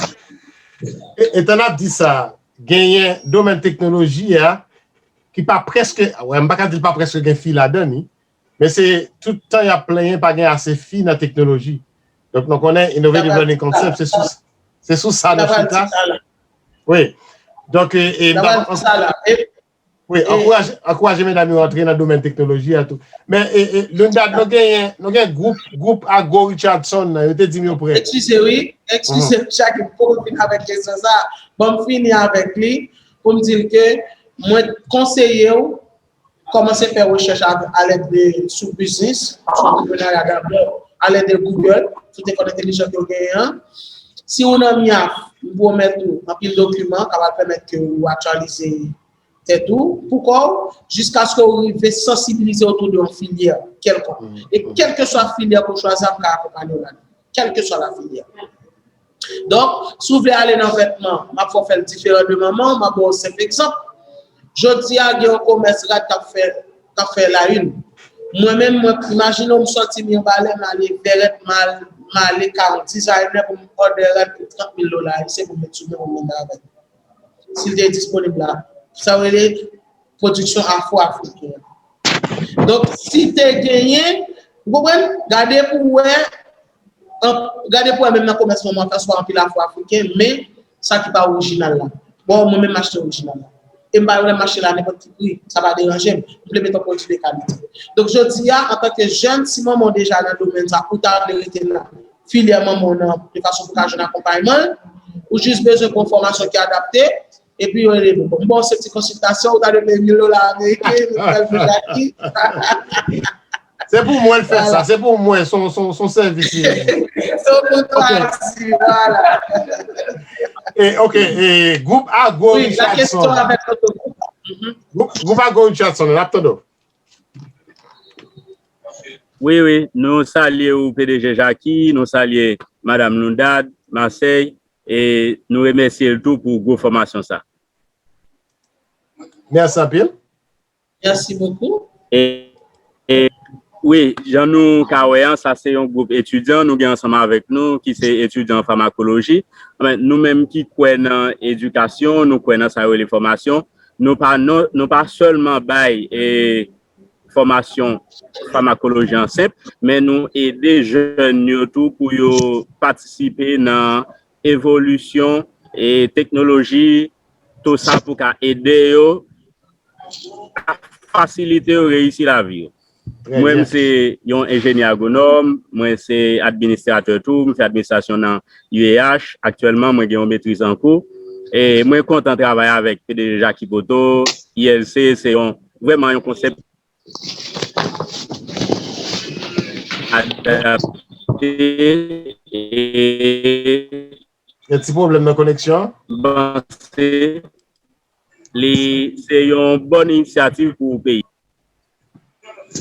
e, etan n ap di sa, genyen domèn teknoloji a, ki pa prèske, wè, m pa ka di l pa prèske gen fi ladan li, men se tout tan y ap plenyen pa gen ase fi nan teknoloji. Donk, nou konnen Innovative Learning Concept, se sou, se sou sa nou chita. Wi. Donk, e, e, wi, ankouraje, ankouraje medam yo antre nan domèn teknoloji a tou. Men, e, e, Lundad, nou genyen, nou gen gwoup, gwoup Agro Richardson nan, yo te di m yo prè. Eskize, wi. Eskize, Jackie, m poko fin avèk kesyon sa. Ban m fini avèk li, pou m di l ke mwen konseye w, kòmanse fè rechèch a, alèd de, sou biznis, sou antreprenarya dabò. alèd de Google, tout efò entèlijans ke w genyen an. Si ou nan MIAF, m pwomèt ou anpil dokiman k ap pèmèt ke ou aktyalize tèt ou, pou kò w, jiskaske w rive sansibilize otou de yon filyè kèlkonk. E kèlkeswa filyè ke w chwazi a, m ka akonpanye w ladan. Kèlkeswa la filyè. Donk, si w vle ale nan vètman, m ap fè w fè l diferan de manman w, m ap ba w senp egzanp. Jodi a, gen yon komès rad k ap fè, k ap fè la une. Mwen menm, mwen, imajine w, m sòti Mibalè, m ale Vèrèt, m al, m ale Karan designer pou m òdè rad pou trant mil dola ayisyen pou m met sou men pou m vin avè l. Si l te disponib la. Sa yo rele pwodiksyon afro-afriken an. Donk, si te genyen, ou konprann? Gade pou w wè, an, gade pou w wè menm nan komès manman w ap fè, se pa anpil afro-afriken, men sa ki pa orijinal la. Bon, mwen menm m achte orijinal la. E m pa yon lè m achte la nenpòt ki pri, sa pa deranje m. M vle met yon pwodui de kalite. Donk, jodi a, antanke jèn, si manman w deja nan domèn sa, ou ta vle rete nan filyè manman w nan, de fason pou w ka jwenn akonpayman, ou jis bezwen pran yon fòmasyon ki adapte, epi yo rele nou. Bon, m ba w se ti konsiltasyon, ou ta dwe peye mil dola ameriken, mil dola Jackie. Se pou mwen l fè sa, se pou mwen, se yon sèvis li ye. Se pou twa di, vwala. E, ok, e, gwoup Agro Richardson. Gwoup, gwoup Agro Richardson, n ap tande w. Wi, wi, nou salye ou P D G Jackie, nou salye Madanm Lundad, Marseille, e nou remèsye l tou pou gwo fòmasyon sa. Mèsi anpil. Merci beaucoup. E, e, wi, jan nou ka wè an, sa se yon gwoup etidyan nou gen ansanm avèk nou ki se etidyan famakoloji. Men, nou menm ki kwè nan edikasyon, nou kwè nan sa yo rele fòmasyon, nou pa, non, nou pa sèlman bay e, fòmasyon famakoloji an senp, men nou ede jèn yo tou pou yo patisipe nan evolisyon e teknoloji, tou sa pou ka ede yo fasilite yo reyisi lavi yo. Mwen, m se yon enjenyè agwonòm, mwen se administratè tou, m fè administrasyon nan U E H. Aktyèlman, mwen gen yon metriz an kou. E mwen kontan travay avèk P D G Jackie Poto, I L C, se yon, vrèman yon konsèp adapte e Gen ti pwoblèm nan koneksyon an? Panse li se yon bòn inisyativ pou peyi.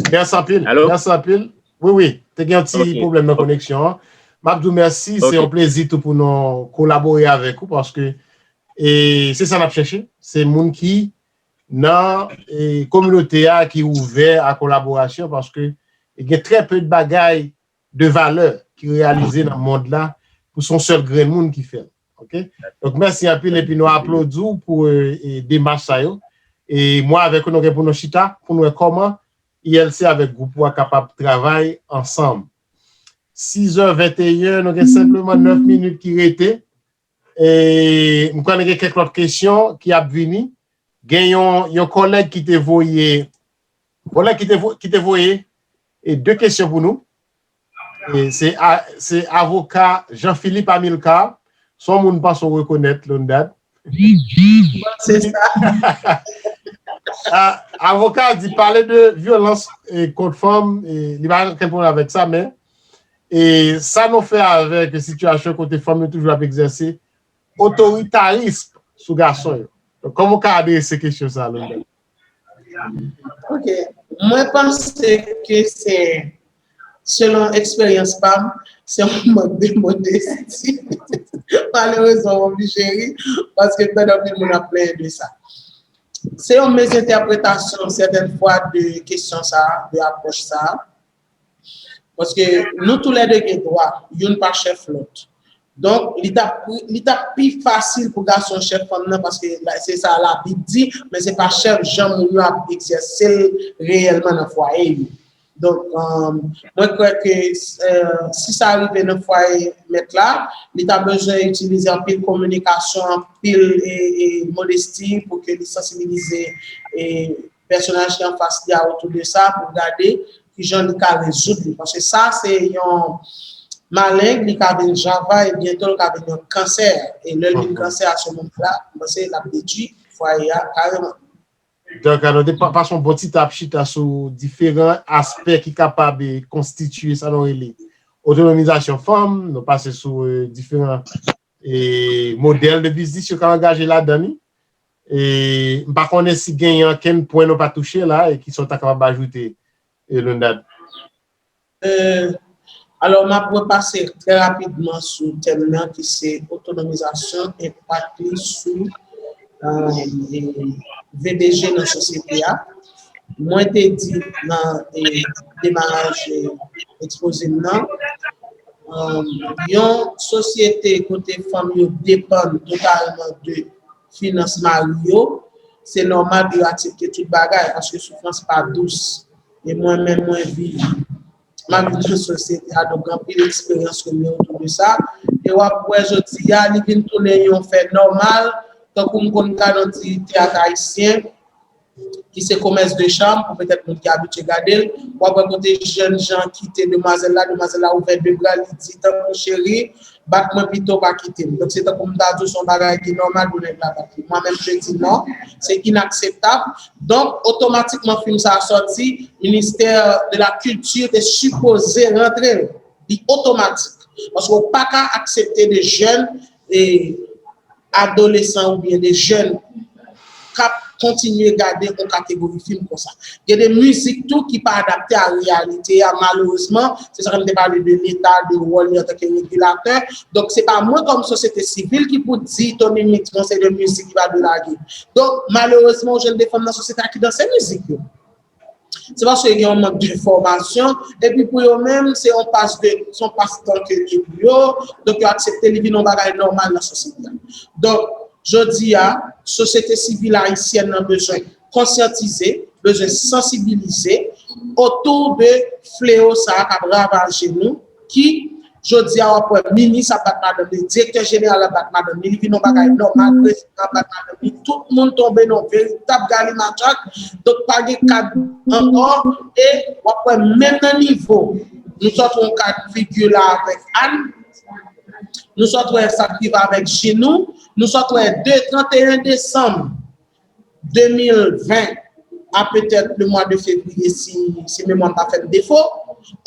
Mèsi anpil. Mèsi anpil. Wi, wi. Te gen yon ti pwoblèm nan koneksyon an. M ap di w mèsi. Se yon plezi tou pou nou kolabore avèk ou paske e, se sa n ap chèche. Se moun ki nan e, kominote a ki ouvè a kolaborasyon paske gen trè pe de bagay de valè ki reyalize nan mond la pou se yon sèl grenn moun ki fè l. Ok? Donk, mèsi anpil epi nou aplodi w pou e, e, demach sa yo. E mwen avèk ou, nou gen pou nou chita, pou nou wè kòman I L C avèk gwoup ou a kapab travay ansanm. Sis è venteyen, nou gen senpleman nèf minit ki rete. E m kwè nou gen kèk lòt kesyon ki ap vini. Gen yon, yon kòlèg ki te voye, kòlèg ki te, vo- ki te voye e de kesyon pou nou. E se, a- se avoka Jean Philippe Amilcar, se yon moun m panse w rekonèt, Londad. Se sa. A- Avoka a di pale de vyolans e, kont fanm, e, li pa gen okenn pwoblèm avèk sa, men e, sa nou fè avèk sitiyasyon kote fanm yo toujou ap egzèse otoritarism sou gason yo. Donk, kòman w ka adrese kesyon sa a, Londad? Ok. Mwen panse ke se, selon eksperyans pa m, se yon mank de modesti. Malerezman, m oblije ri, paske m tande anpil moun ap plenyen de sa. Se yon mezentèpretasyon, sètèn fwa, de kesyon sa a, de apwòch sa a. Paske nou toulède gen dwa, youn pa chèf lòt. Donk, li t ap, li t ap pi fasil pou gason chèf fanm nan, paske la- se sa Labib di, men se pa chèf jan moun yo ap egzèse l reyèlman nan fwaye yo. Donk, um, mwen kwè ke uh, si sa rive nan fwaye mèt la, li ta bezwen itilize anpil kominikasyon, anpil e, e, modesti pou ke li sansibilize e, pèsonaj ki anfas li a otou de sa pou gade kijan li ka rezoud li. Paske sa se yon maleng, li ka vin java e byento li ka vin yon kansè. E lè l vin kansè a se moman la, m panse l ap detwi fwaye a kareman. Donk, nou te pa- pase yon bon ti tap chita sou diferan aspè ki kapab e, konstitiye sa nou rele otonomizasyon fanm, nou pase sou eh, diferan eh, modèl de biznis yo ka angaje ladan li. E m pa konnen si genyen ankenn pwen nou pa touche la e ki sa w ta kapab ajoute, eh, Londad. Euh, alò, m ap repase trè rapidman sou tèm nan ki se otonomizasyon, enpak li sou euh, V B G nan sosyete a. Mwen te di nan eh, demaraj eh, ekspoze m nan, um, yon sosyete kote fanm yo depann totalman de finans mari yo, se nòmal pou yo aksepte tout bagay paske soufrans pa dous. E mwen menm mwen viv m ap viv nan sosyete a, donk gen anpil eksperyans ke m gen otou de sa. E w ap wè jodi a, li vin tounen yon fè nòmal, tankou m konn gade yon ti teyat ayisyen, ki se Commerce de Charme, pou petèt moun ki abitye gade l, w ap wè kote jèn jan kite demwazèl la, demwazèl la ouvè de bra, li di, tankou cheri, bat mwen pito, pa kite m. Donk, se tankou m ta di w, se yon bagay ki nòmal pou nèg la bat li. Mwen menm, je di non, se inakseptab. Donk, otomatikman, fim sa a sòti, ministè de la kilti te sipoze rantre l. Li otomatik. Paske w pa ka aksepte de jèn e adolesan oubyen de jèn k ap kontinye gade yon kategori fim konsa. Gen de mizik tou ki pa adapte a reyalite a, malerezman. Se sa k m te pale de Leta, de wòl li antanke regilatè. Donk, se pa mwen kòm sosyete sivil ki pou di Tony Mix bon se de mizik ki pa dwe lage. Donk, malerezman, ou jwenn de fanm nan sosyete a ki danse mizik yo. Se paske gen yon mank de fòmasyon, epi pou yo menm, se yon pas de, se yon pastan ke li pou yo, donk yo aksepte li vin yon bagay nòmal nan sosyete a. Donk, jodi a, sosyete sivil ayisyèn nan bezwen konsyantize, bezwen sansibilize otou de fleo sa a k ap ravaje nou, ki Jodi a, w ap wè minis ap bat madanm li, direktè jeneral ap bat madanm li, li vin yon bagay nòmal, prezidan ap bat madanm li, tout moun tonbe nan yon veritab galimachak, donk pa gen kad ankò, e w ap wè menm nan nivo, nou sot wè yon kad figi la avèk Ann, nou sot wè sa k rive avèk Ginou, nou sot wè de trannteyen desanm, de mil ven a petèt le mwa de fevriye, si, si memwa m pa fè m defo,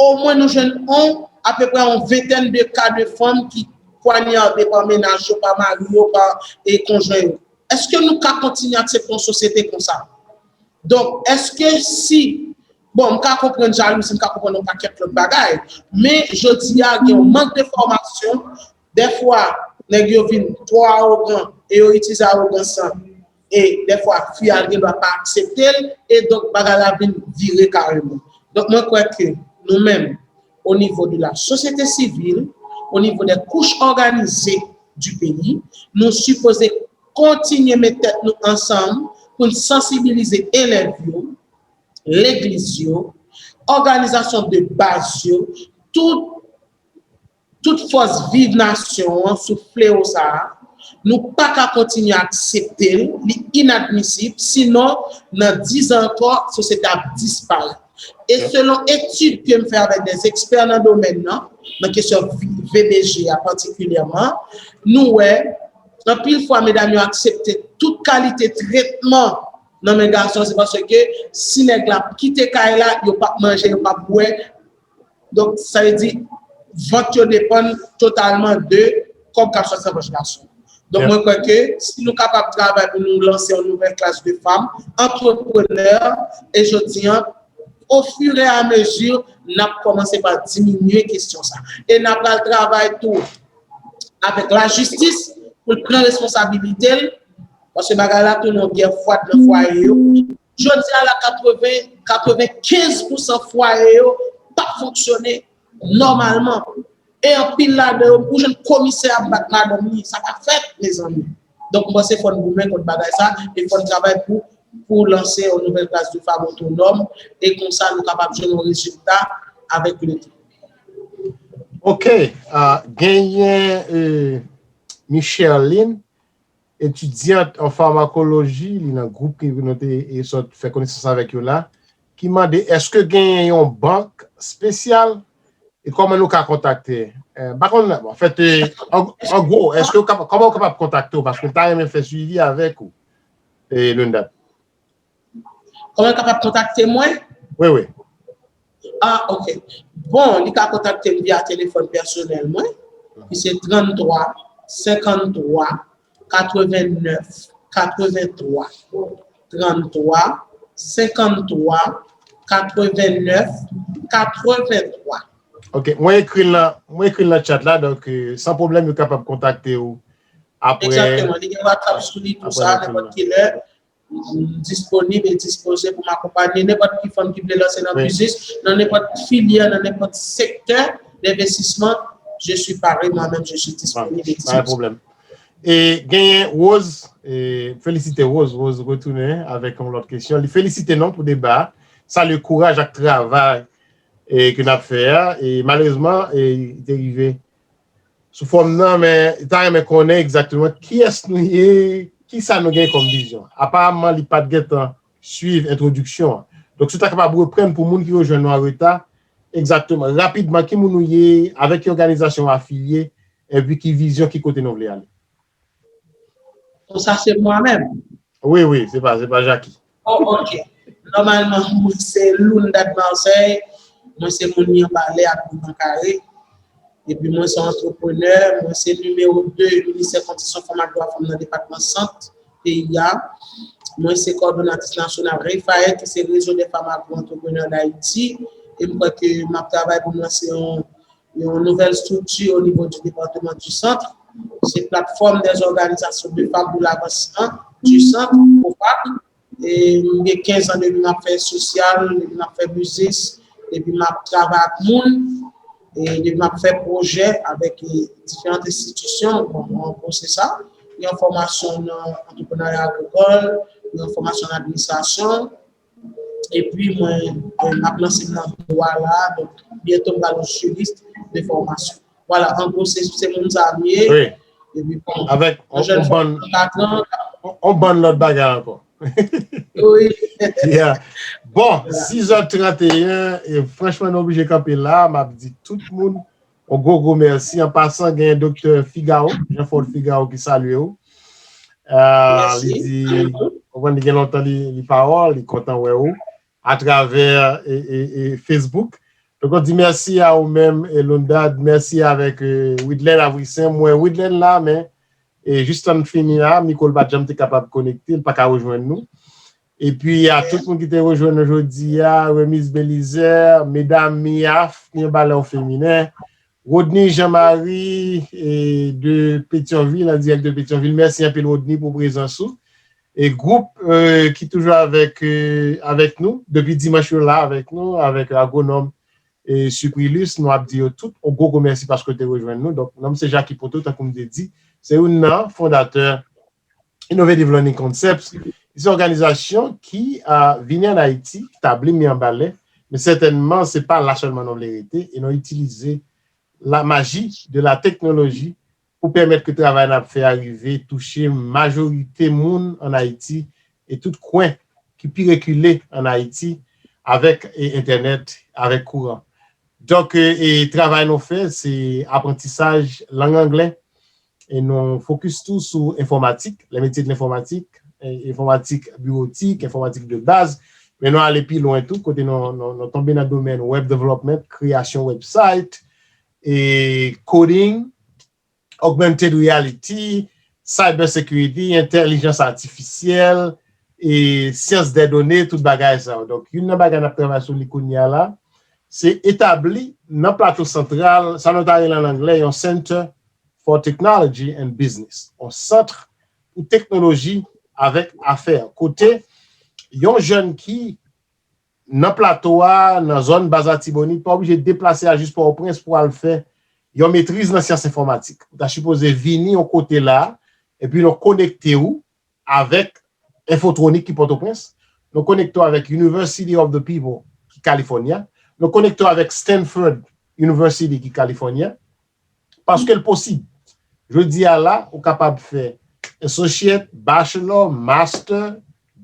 omwen nou jwenn on apeprè yon ventèn de ka de fanm ki pwanyade pa mennaj yo, pa mari yo, pa e konjwen yo. Èske nou ka kontinye aksepte yon sosyete konsa? Donk, èske si, bon, m ka konprann jalouzi, m ka konprann yon pakèt lòt bagay, men jodi a, gen yon mank de fòmasyon, dèfwa, nèg yo vin twò awogan e yo itilize awogans lan e dèfwa fi a gen dwa pa aksepte l, e donk bagay la vin vire kareman. Donk mwen kwè ke nou menm, o nivo de la sosyete sivil, o nivo dè kouch òganize di peyi, nou sipoze kontinye met tèt nou ansanm pou n sansibilize elèv yo, legliz yo, òganizasyon de baz yo, tout tout fòs viv nasyon an sou fleo sa a, nou pa ka kontinye aksepte l, li inadmisib, sinon nan diz an ankò, sosyete a ap disparèt. E selon etid ke m fè avèk dè ekspè nan domèn nan, nan kesyon V B G a patikilyèman, nou wè anpil fwa medam yo aksepte tout kalite tretman nan men gason, se paske si nèg la kite kay la, yo p ap manje, yo p ap bwè, Donk, sa vle di, vant yo depann totalman de kòb k ap sòti nan pòch gason. Donk, mwen kwè ke si nou kapab travay pou nou lanse yon nouvèl klas de fanm antreprenè, e jodi an, au fur et à mesure, n ap kòmanse pa diminye kesyon sa. E n ap pral travay tou avèk lajistis pou l pran responsabilite l, paske bagay la tounen yon gè fwad nan fwaye yo. Jodi a la, katreven, katrevenkenz pousan fwaye yo p ap fonksyone nòmalman. E anpil ladan yo, ou jwenn komisè ap bat madanm li, sa pa fèt, mezanmi. Donk, m panse fò n goumen kont bagay sa, e fò n travay pou, pou lanse yon nouvèl klas de fanm otonòm, e konsa nou kapab jwenn yon rezilta avèk le tan. Ok, uh, genyen uh, Micherline, etidyant an famakoloji, li nan gwoup ke nou te e sot fè konesans avèk yo la, ki mande èske genyen yon bank espesyal e kòman nou ka kontakte? Eh, pa konn, anfèt, eh, an, an gwo, èske w kapab, kòman w kapab kontakte w? Paske m ta renmen fè swivi avèk ou, eh, Londad. Kòman w kapab kontakte mwen? Wi, wi. Ah, ok. Bon, li ka kontakte m via telefòn pèsonèl mwen, ki se tranntrwa, senkanntwa, katrevennnèf, katrevenntwa. Tranntrwa, senkanntwa, katrevennnèf, katrevenntwa. Ok, mwen ekri l nan, mwen ekri l nan chat la, donk, euh, san pwoblèm, yo kapab kontakte w apre. Egzakteman, li gen WhatsApp sou li, tou sa, nenpòt ki lè. M disponib e dispoze pou m akonpanye nenpòt ki fanm ki vle lanse nan biznis, nan nenpòt filyè, nan nenpòt sektè denvestisman. Je suis paré, moi-même, je suis disponible et disposé. Pas de problème. E genyen Rose, e felisite Rose, Rose retounen avèk yon lòt kesyon. Li felisite nou pou deba, salye kouraj ak travay e ke n ap fè a. E malerezman, e li te rive sou fòm nan, men li ta renmen konnen egzakteman kiyès nou ye, kisa nou gen kòm vizyon. Aparamman, li pa t gentan swiv entwodiksyon an. Donk, si w ta kapab reprann pou moun ki rejwenn nou an reta, egzakteman, rapidman, ki moun ou ye, avèk ki òganizasyon w afilye, epi ki vizyon, ki kote nou vle ale. Bon, sa se mwen menm. Wi, wi, se pa, se pa Jackie. Oh, ok. Nòmalman, mwen se Lunda de Marseille. Mwen se moun Myanbalè ak moun Nan Kare. Epi mwen se antreprenè, mwen se nimewo de Ministè Kondisyon Fanm ak Dwa Fanm nan depatman Sant peyi a. Mwen se kòdonatris nasyonal REFAED, ki se Réseau des Femmes Agro-Entrepreneurs d'Haïti. E m kwè ke m ap travay pou m lanse yon, yon nouvèl estrikti o nivo di depatman di Sant. Se Plateforme des Organisations de Femmes pour l'Avancement du Centre, OFAC. E m gen kenz an depi m ap fè sosyal, depi m ap fè biznis, depi m ap travay ak moun, e depi m ap fè pwojè avèk, e, diferan enstitisyon. Bon, an gwo, se sa. Yon fòmasyon nan antreprenarya agrikòl, yon fòmasyon nan administrasyon, epi mwen, mwen, m ap lanse m nan dwa la, donk byento m pral yon jiris de fòmasyon. Vwala, an gwo, se, se moun sa m ye. Epi bon, avèk yon bann lòt bagay ankò. Wi. Bon, sis è trannteyen, e franchman, nou oblije kanpe la. M ap di tout moun yon gwo, gwo mèsi. An pasan, gen Doktè Figaro, Jean Ford Figaro ki salye w. Li di, konprann, li gen lontan li, li pa wè w, li kontan wè w atravè e, e, e Facebook. Donk, on di mèsi a ou menm, e Lunda, mèsi avèk e, Widlen Avrisen. M wè Widlen la, men e, jis tan n fini la, mikwo l pa t janm te kapab konekte, l pa ka rejwenn nou. Epi a tout moun ki te rejwenn nou jodi a, Remise Belizaire, medam Miaf, Myanbalè o feminen, Rodney Jean-Marie, e, de Petyonvil, an dirèk de Petyonvil. Mèsi anpil, Rodney, pou prezans ou. E gwoup e, ki toujou avèk, e, avèk nou, depi dimanch yo la avèk nou, avèk agwonòm e, Suprilus, nou ap di yo tout yon gwo, gwo mèsi paske yo te rejwenn nou. Donk, non m se Jackie Poto, tankou m te di, se youn nan fondatè Innovative Learning Concepts. Se yon òganizasyon ki a, vini ann Ayiti, ki tabli Myanbalè, men sètènman, se pa la sèlman nou vle rete, e nou itilize la maji de la teknoloji pou pèmèt ke travay n ap fè a rive touche majorite moun ann Ayiti e tout kwen ki pi rekile ann Ayiti avèk e, entènèt, avèk kouran. Donk, e, e, travay nou fè, se aprantisaj lang anglè, e nou fokis tou sou enfòmatik, les métiers de l'informatique, e, enfòmatik biwotik, enfòmatik de baz, men nou ale pi lwen tou, kote nou, nou, nou tonbe nan domèn web development, kreyasyon website, e coding, augmented reality, cyber security, entèlijans atifisyèl, e syans dè done, tout bagay sa yo. Donk, youn nan bagay n ap travay sou li kounye a la, se etabli nan Plato Santral, sa nou ta rele an anglè, yon Center for Technology and Business, yon sant pou teknoloji avèk afè. Kote yon jèn ki nan Plato a, nan zòn Baz Latibonit, pa oblije deplase a jis Pòtoprens pou al fè yon metriz nan syans enfòmatik. Ou ta sipoze vini yon kote la, epi nou konekte w avèk Enfotwonik ki Pòtoprens, nou konekte w avèk University of the People ki California, nou konekte w avèk Stanford University ki California, paske l posib. Jodi a la, ou kapab fè associate, bachelor, master,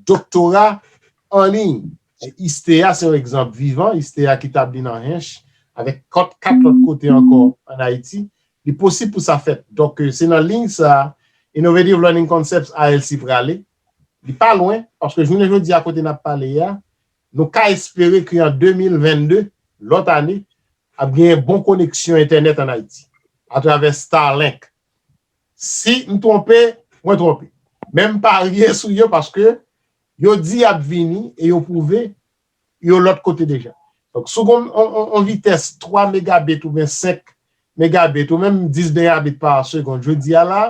doktora an liy. E ISTEA se yon egzanp vivan, ISTEA ki tabli nan Hinche, avèk kat, kat lòt kote ankò ann Ayiti. Li posib pou sa fèt. Donk, e, se nan liy sa a, Innovative Learning Concepts A L C prale. Li pa lwen, paske jounen jodi a kote n ap pale a, nou ka espere ke an de mil vennde, lòt ane, ap gen bon koneksyon entènèt ann Ayiti atravè Starlink. Si m twonpe, mwen twonpe. Men m parye sou yo paske yo di y ap vini e yo pwouve yo lòt kote deja. Donk, si w gen yon, yon, yon vitès twa megabit oubyen senk megabit ou menm dis megabit pa segonn, jodi a la,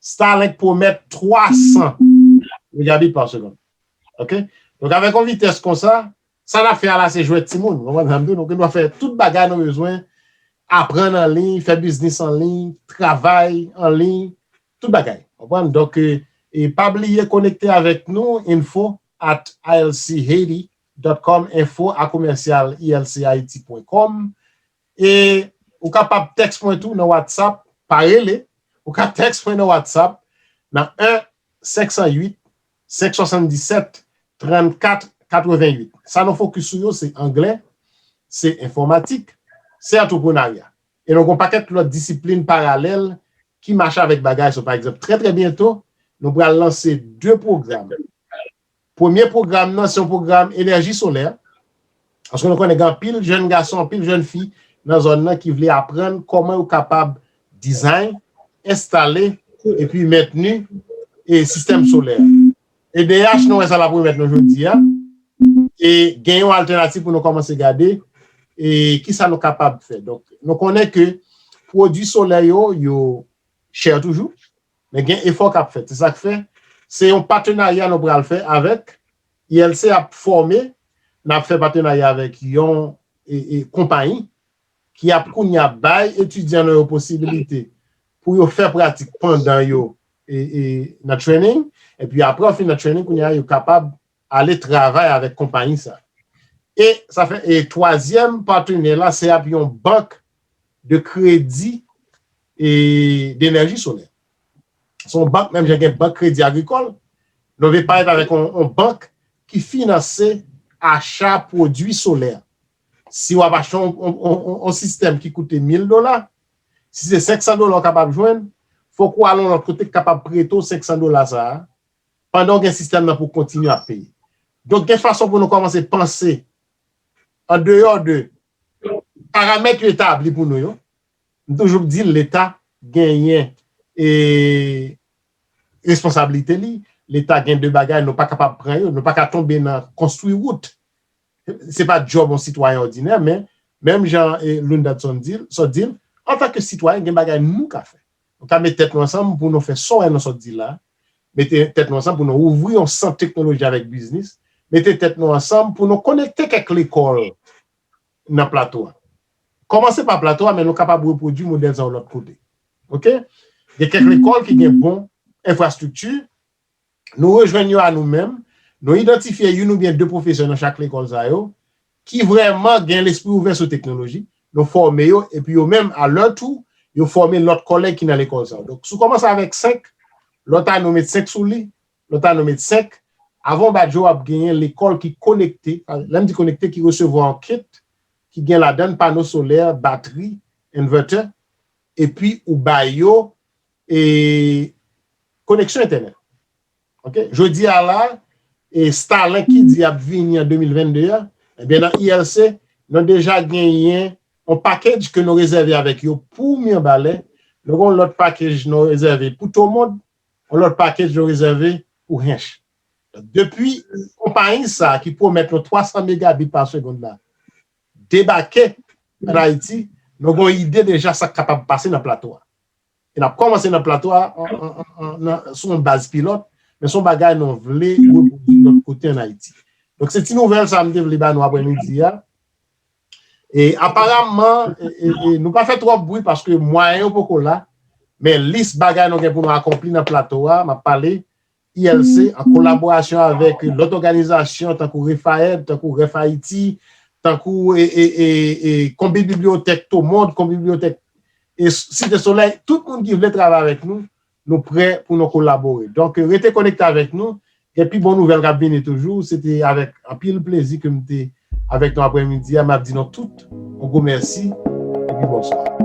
Starlink pwomèt twa san megabit pa segonn. Ok? Donk, avèk yon vitès konsa, sa n ap fè a la se jwèt timoun. Ou konprann sa m di w? Donk, nou dwe fè tout bagay nou bezwen, aprann an liy, fè biznis an liy, travay an liy, tout bagay. Ou konprann? Donk, e, e pa bliye konekte avèk nou, info at I L C Haiti dot com, info a commercial I L C Haiti point com. E ou kapab tèks mwen tou nan WhatsApp, pa rele, ou ka tèks mwen nan WhatsApp nan un cinq cent huit, cinq cent soixante-dix-sept, trente-quatre quatre-vingt-huit. Sa nou fokis sou yo, se anglè, se enfòmatik, se antreprenarya. E nou gen yon pakèt lòt disiplin paralèl ki mache avèk bagay sa. Pa egzanp, trè, trè byento, nou pral lanse de pwogram. Premye pwogram nan, se yon pwogram enèji solè. Paske nou konnen gen anpil jèn gason, anpil jèn fi nan zòn nan ki vle aprann kòman yo kapab dizayn, enstale, epi mentni e sistèm solè. E D H, nou wè sa l ap remèt nou jodi a. E gen yon altènativ pou nou kòmanse gade e kisa nou kapab fè. Donk, nou konnen ke pwodui solè yo, yo chè toujou, men gen efò k ap fèt. Se sa k fè, se yon patenarya nou pral fè avèk I L C ap fòme, n ap fè patenarya avèk yon e, e, konpayi ki ap kounye a bay etidyan nou yo posibilite pou yo fè pratik pandan yo e, e, nan training, epi apre yo fin nan training, kounye a yo kapab ale travay avèk konpayi sa. E sa fè, e twazyèm patenè la, se ap yon bank de kredi e denèji solè. Se yon bank, menm jan gen bank kredi agrikòl, nou vle parèt avèk yon, yon bank ki finanse acha pwodui solè. Si w ap achte yon, yon, yon, yon, yon sistèm ki koute mil dola, si se senk san dola w kapab jwenn, fòk ou al yon lòt kote ki kapab prete w senk san dola sa a, pandan w gen sistèm nan pou w kontinye ap peye. Donk, gen fason pou nou kòmanse panse andeyò de paramèt yo etabli pou nou yo. M toujou di Leta genyen e responsablite li. Leta gen de bagay nou pa kapab pran yo. Nou pa ka tonbe nan konstwi wout. Se pa djòb yon sitwayen òdinè, men menm jan e Lunda sot di l, sot di l, antanke sitwayen, gen bagay nou ka fè. Nou ka met tèt nou ansanm pou nou fè sa w wè nou sot di la. Mete tèt nou ansanm pou nou ouvri yon sant teknoloji avèk biznis. Mete tèt nou ansanm pou nou konekte kèk lekòl nan plato a. Kòmanse pa plato a, men nou kapab repwodui modèl sa yo lòt kote. Ok? Gen kèk lekòl ki gen bon enfrastrikti. Nou rejwenn yo a nou menm. Nou idantifye youn oubyen de pwofesè nan chak lekòl sa yo ki vrèman gen lespri ouvè sou teknoloji. Nou fòme yo, epi yo menm, a lè tou, yo fòme lòt kòlèg ki nan lekòl sa yo. Donk, si w kòmanse avèk senk, lòt ane w met senk sou li, lòt ane w met senk, avan w bat je w ap genyen lekòl ki konekte, lè m di konekte, ki resevwa yon kit ki gen ladan l pano solè, batri, inverter, epi ou ba yo e koneksyon entènèt. Ok? Jodi a la, e Starlink ki di ap vini an de mil vennde a, ebyen nan I L C, nou deja genyen yon package ke nou rezève avèk yo pou Mibalè, nou gen yon lòt package nou rezève pou Tomond, yon lòt package nou rezève pou Hinche. Depi konpayi sa ki pwomèt nou twa san megabit pa segonn la debake an Ayiti, nou gen yon ide deja sa k kapab pase nan plato a. E n ap kòmanse nan plato a an, an, an, an, nan, sou yon baz pilòt, men se yon bagay nou vle repwodui lòt kote an Ayiti. Donk, se ti nouvèl sa m te vle ba nou aprèmidi a. E aparamman, e, e, e, nou pa fè twòp bri paske mwayen yo poko la, men lis bagay nou gen pou nou akonpli nan plato a, m ap pale I L C, an kolaborasyon avèk lòt òganizasyon tankou Refaed, tankou Ref Haiti, tankou e, e, e, e, Konbit Bibliyotèk Tomond, Konbit Bibliyotèk e Site Solèy, tout moun ki vle travay avèk nou, nou prè pou nou kolabore. Donk, rete konekte avèk nou. Gen pi bon nouvèl k ap vini toujou. Se te avèk anpil plezi ke m te avèk nou aprèmidi a. M ap di nou tout yon gwo mèsi epi bonswa.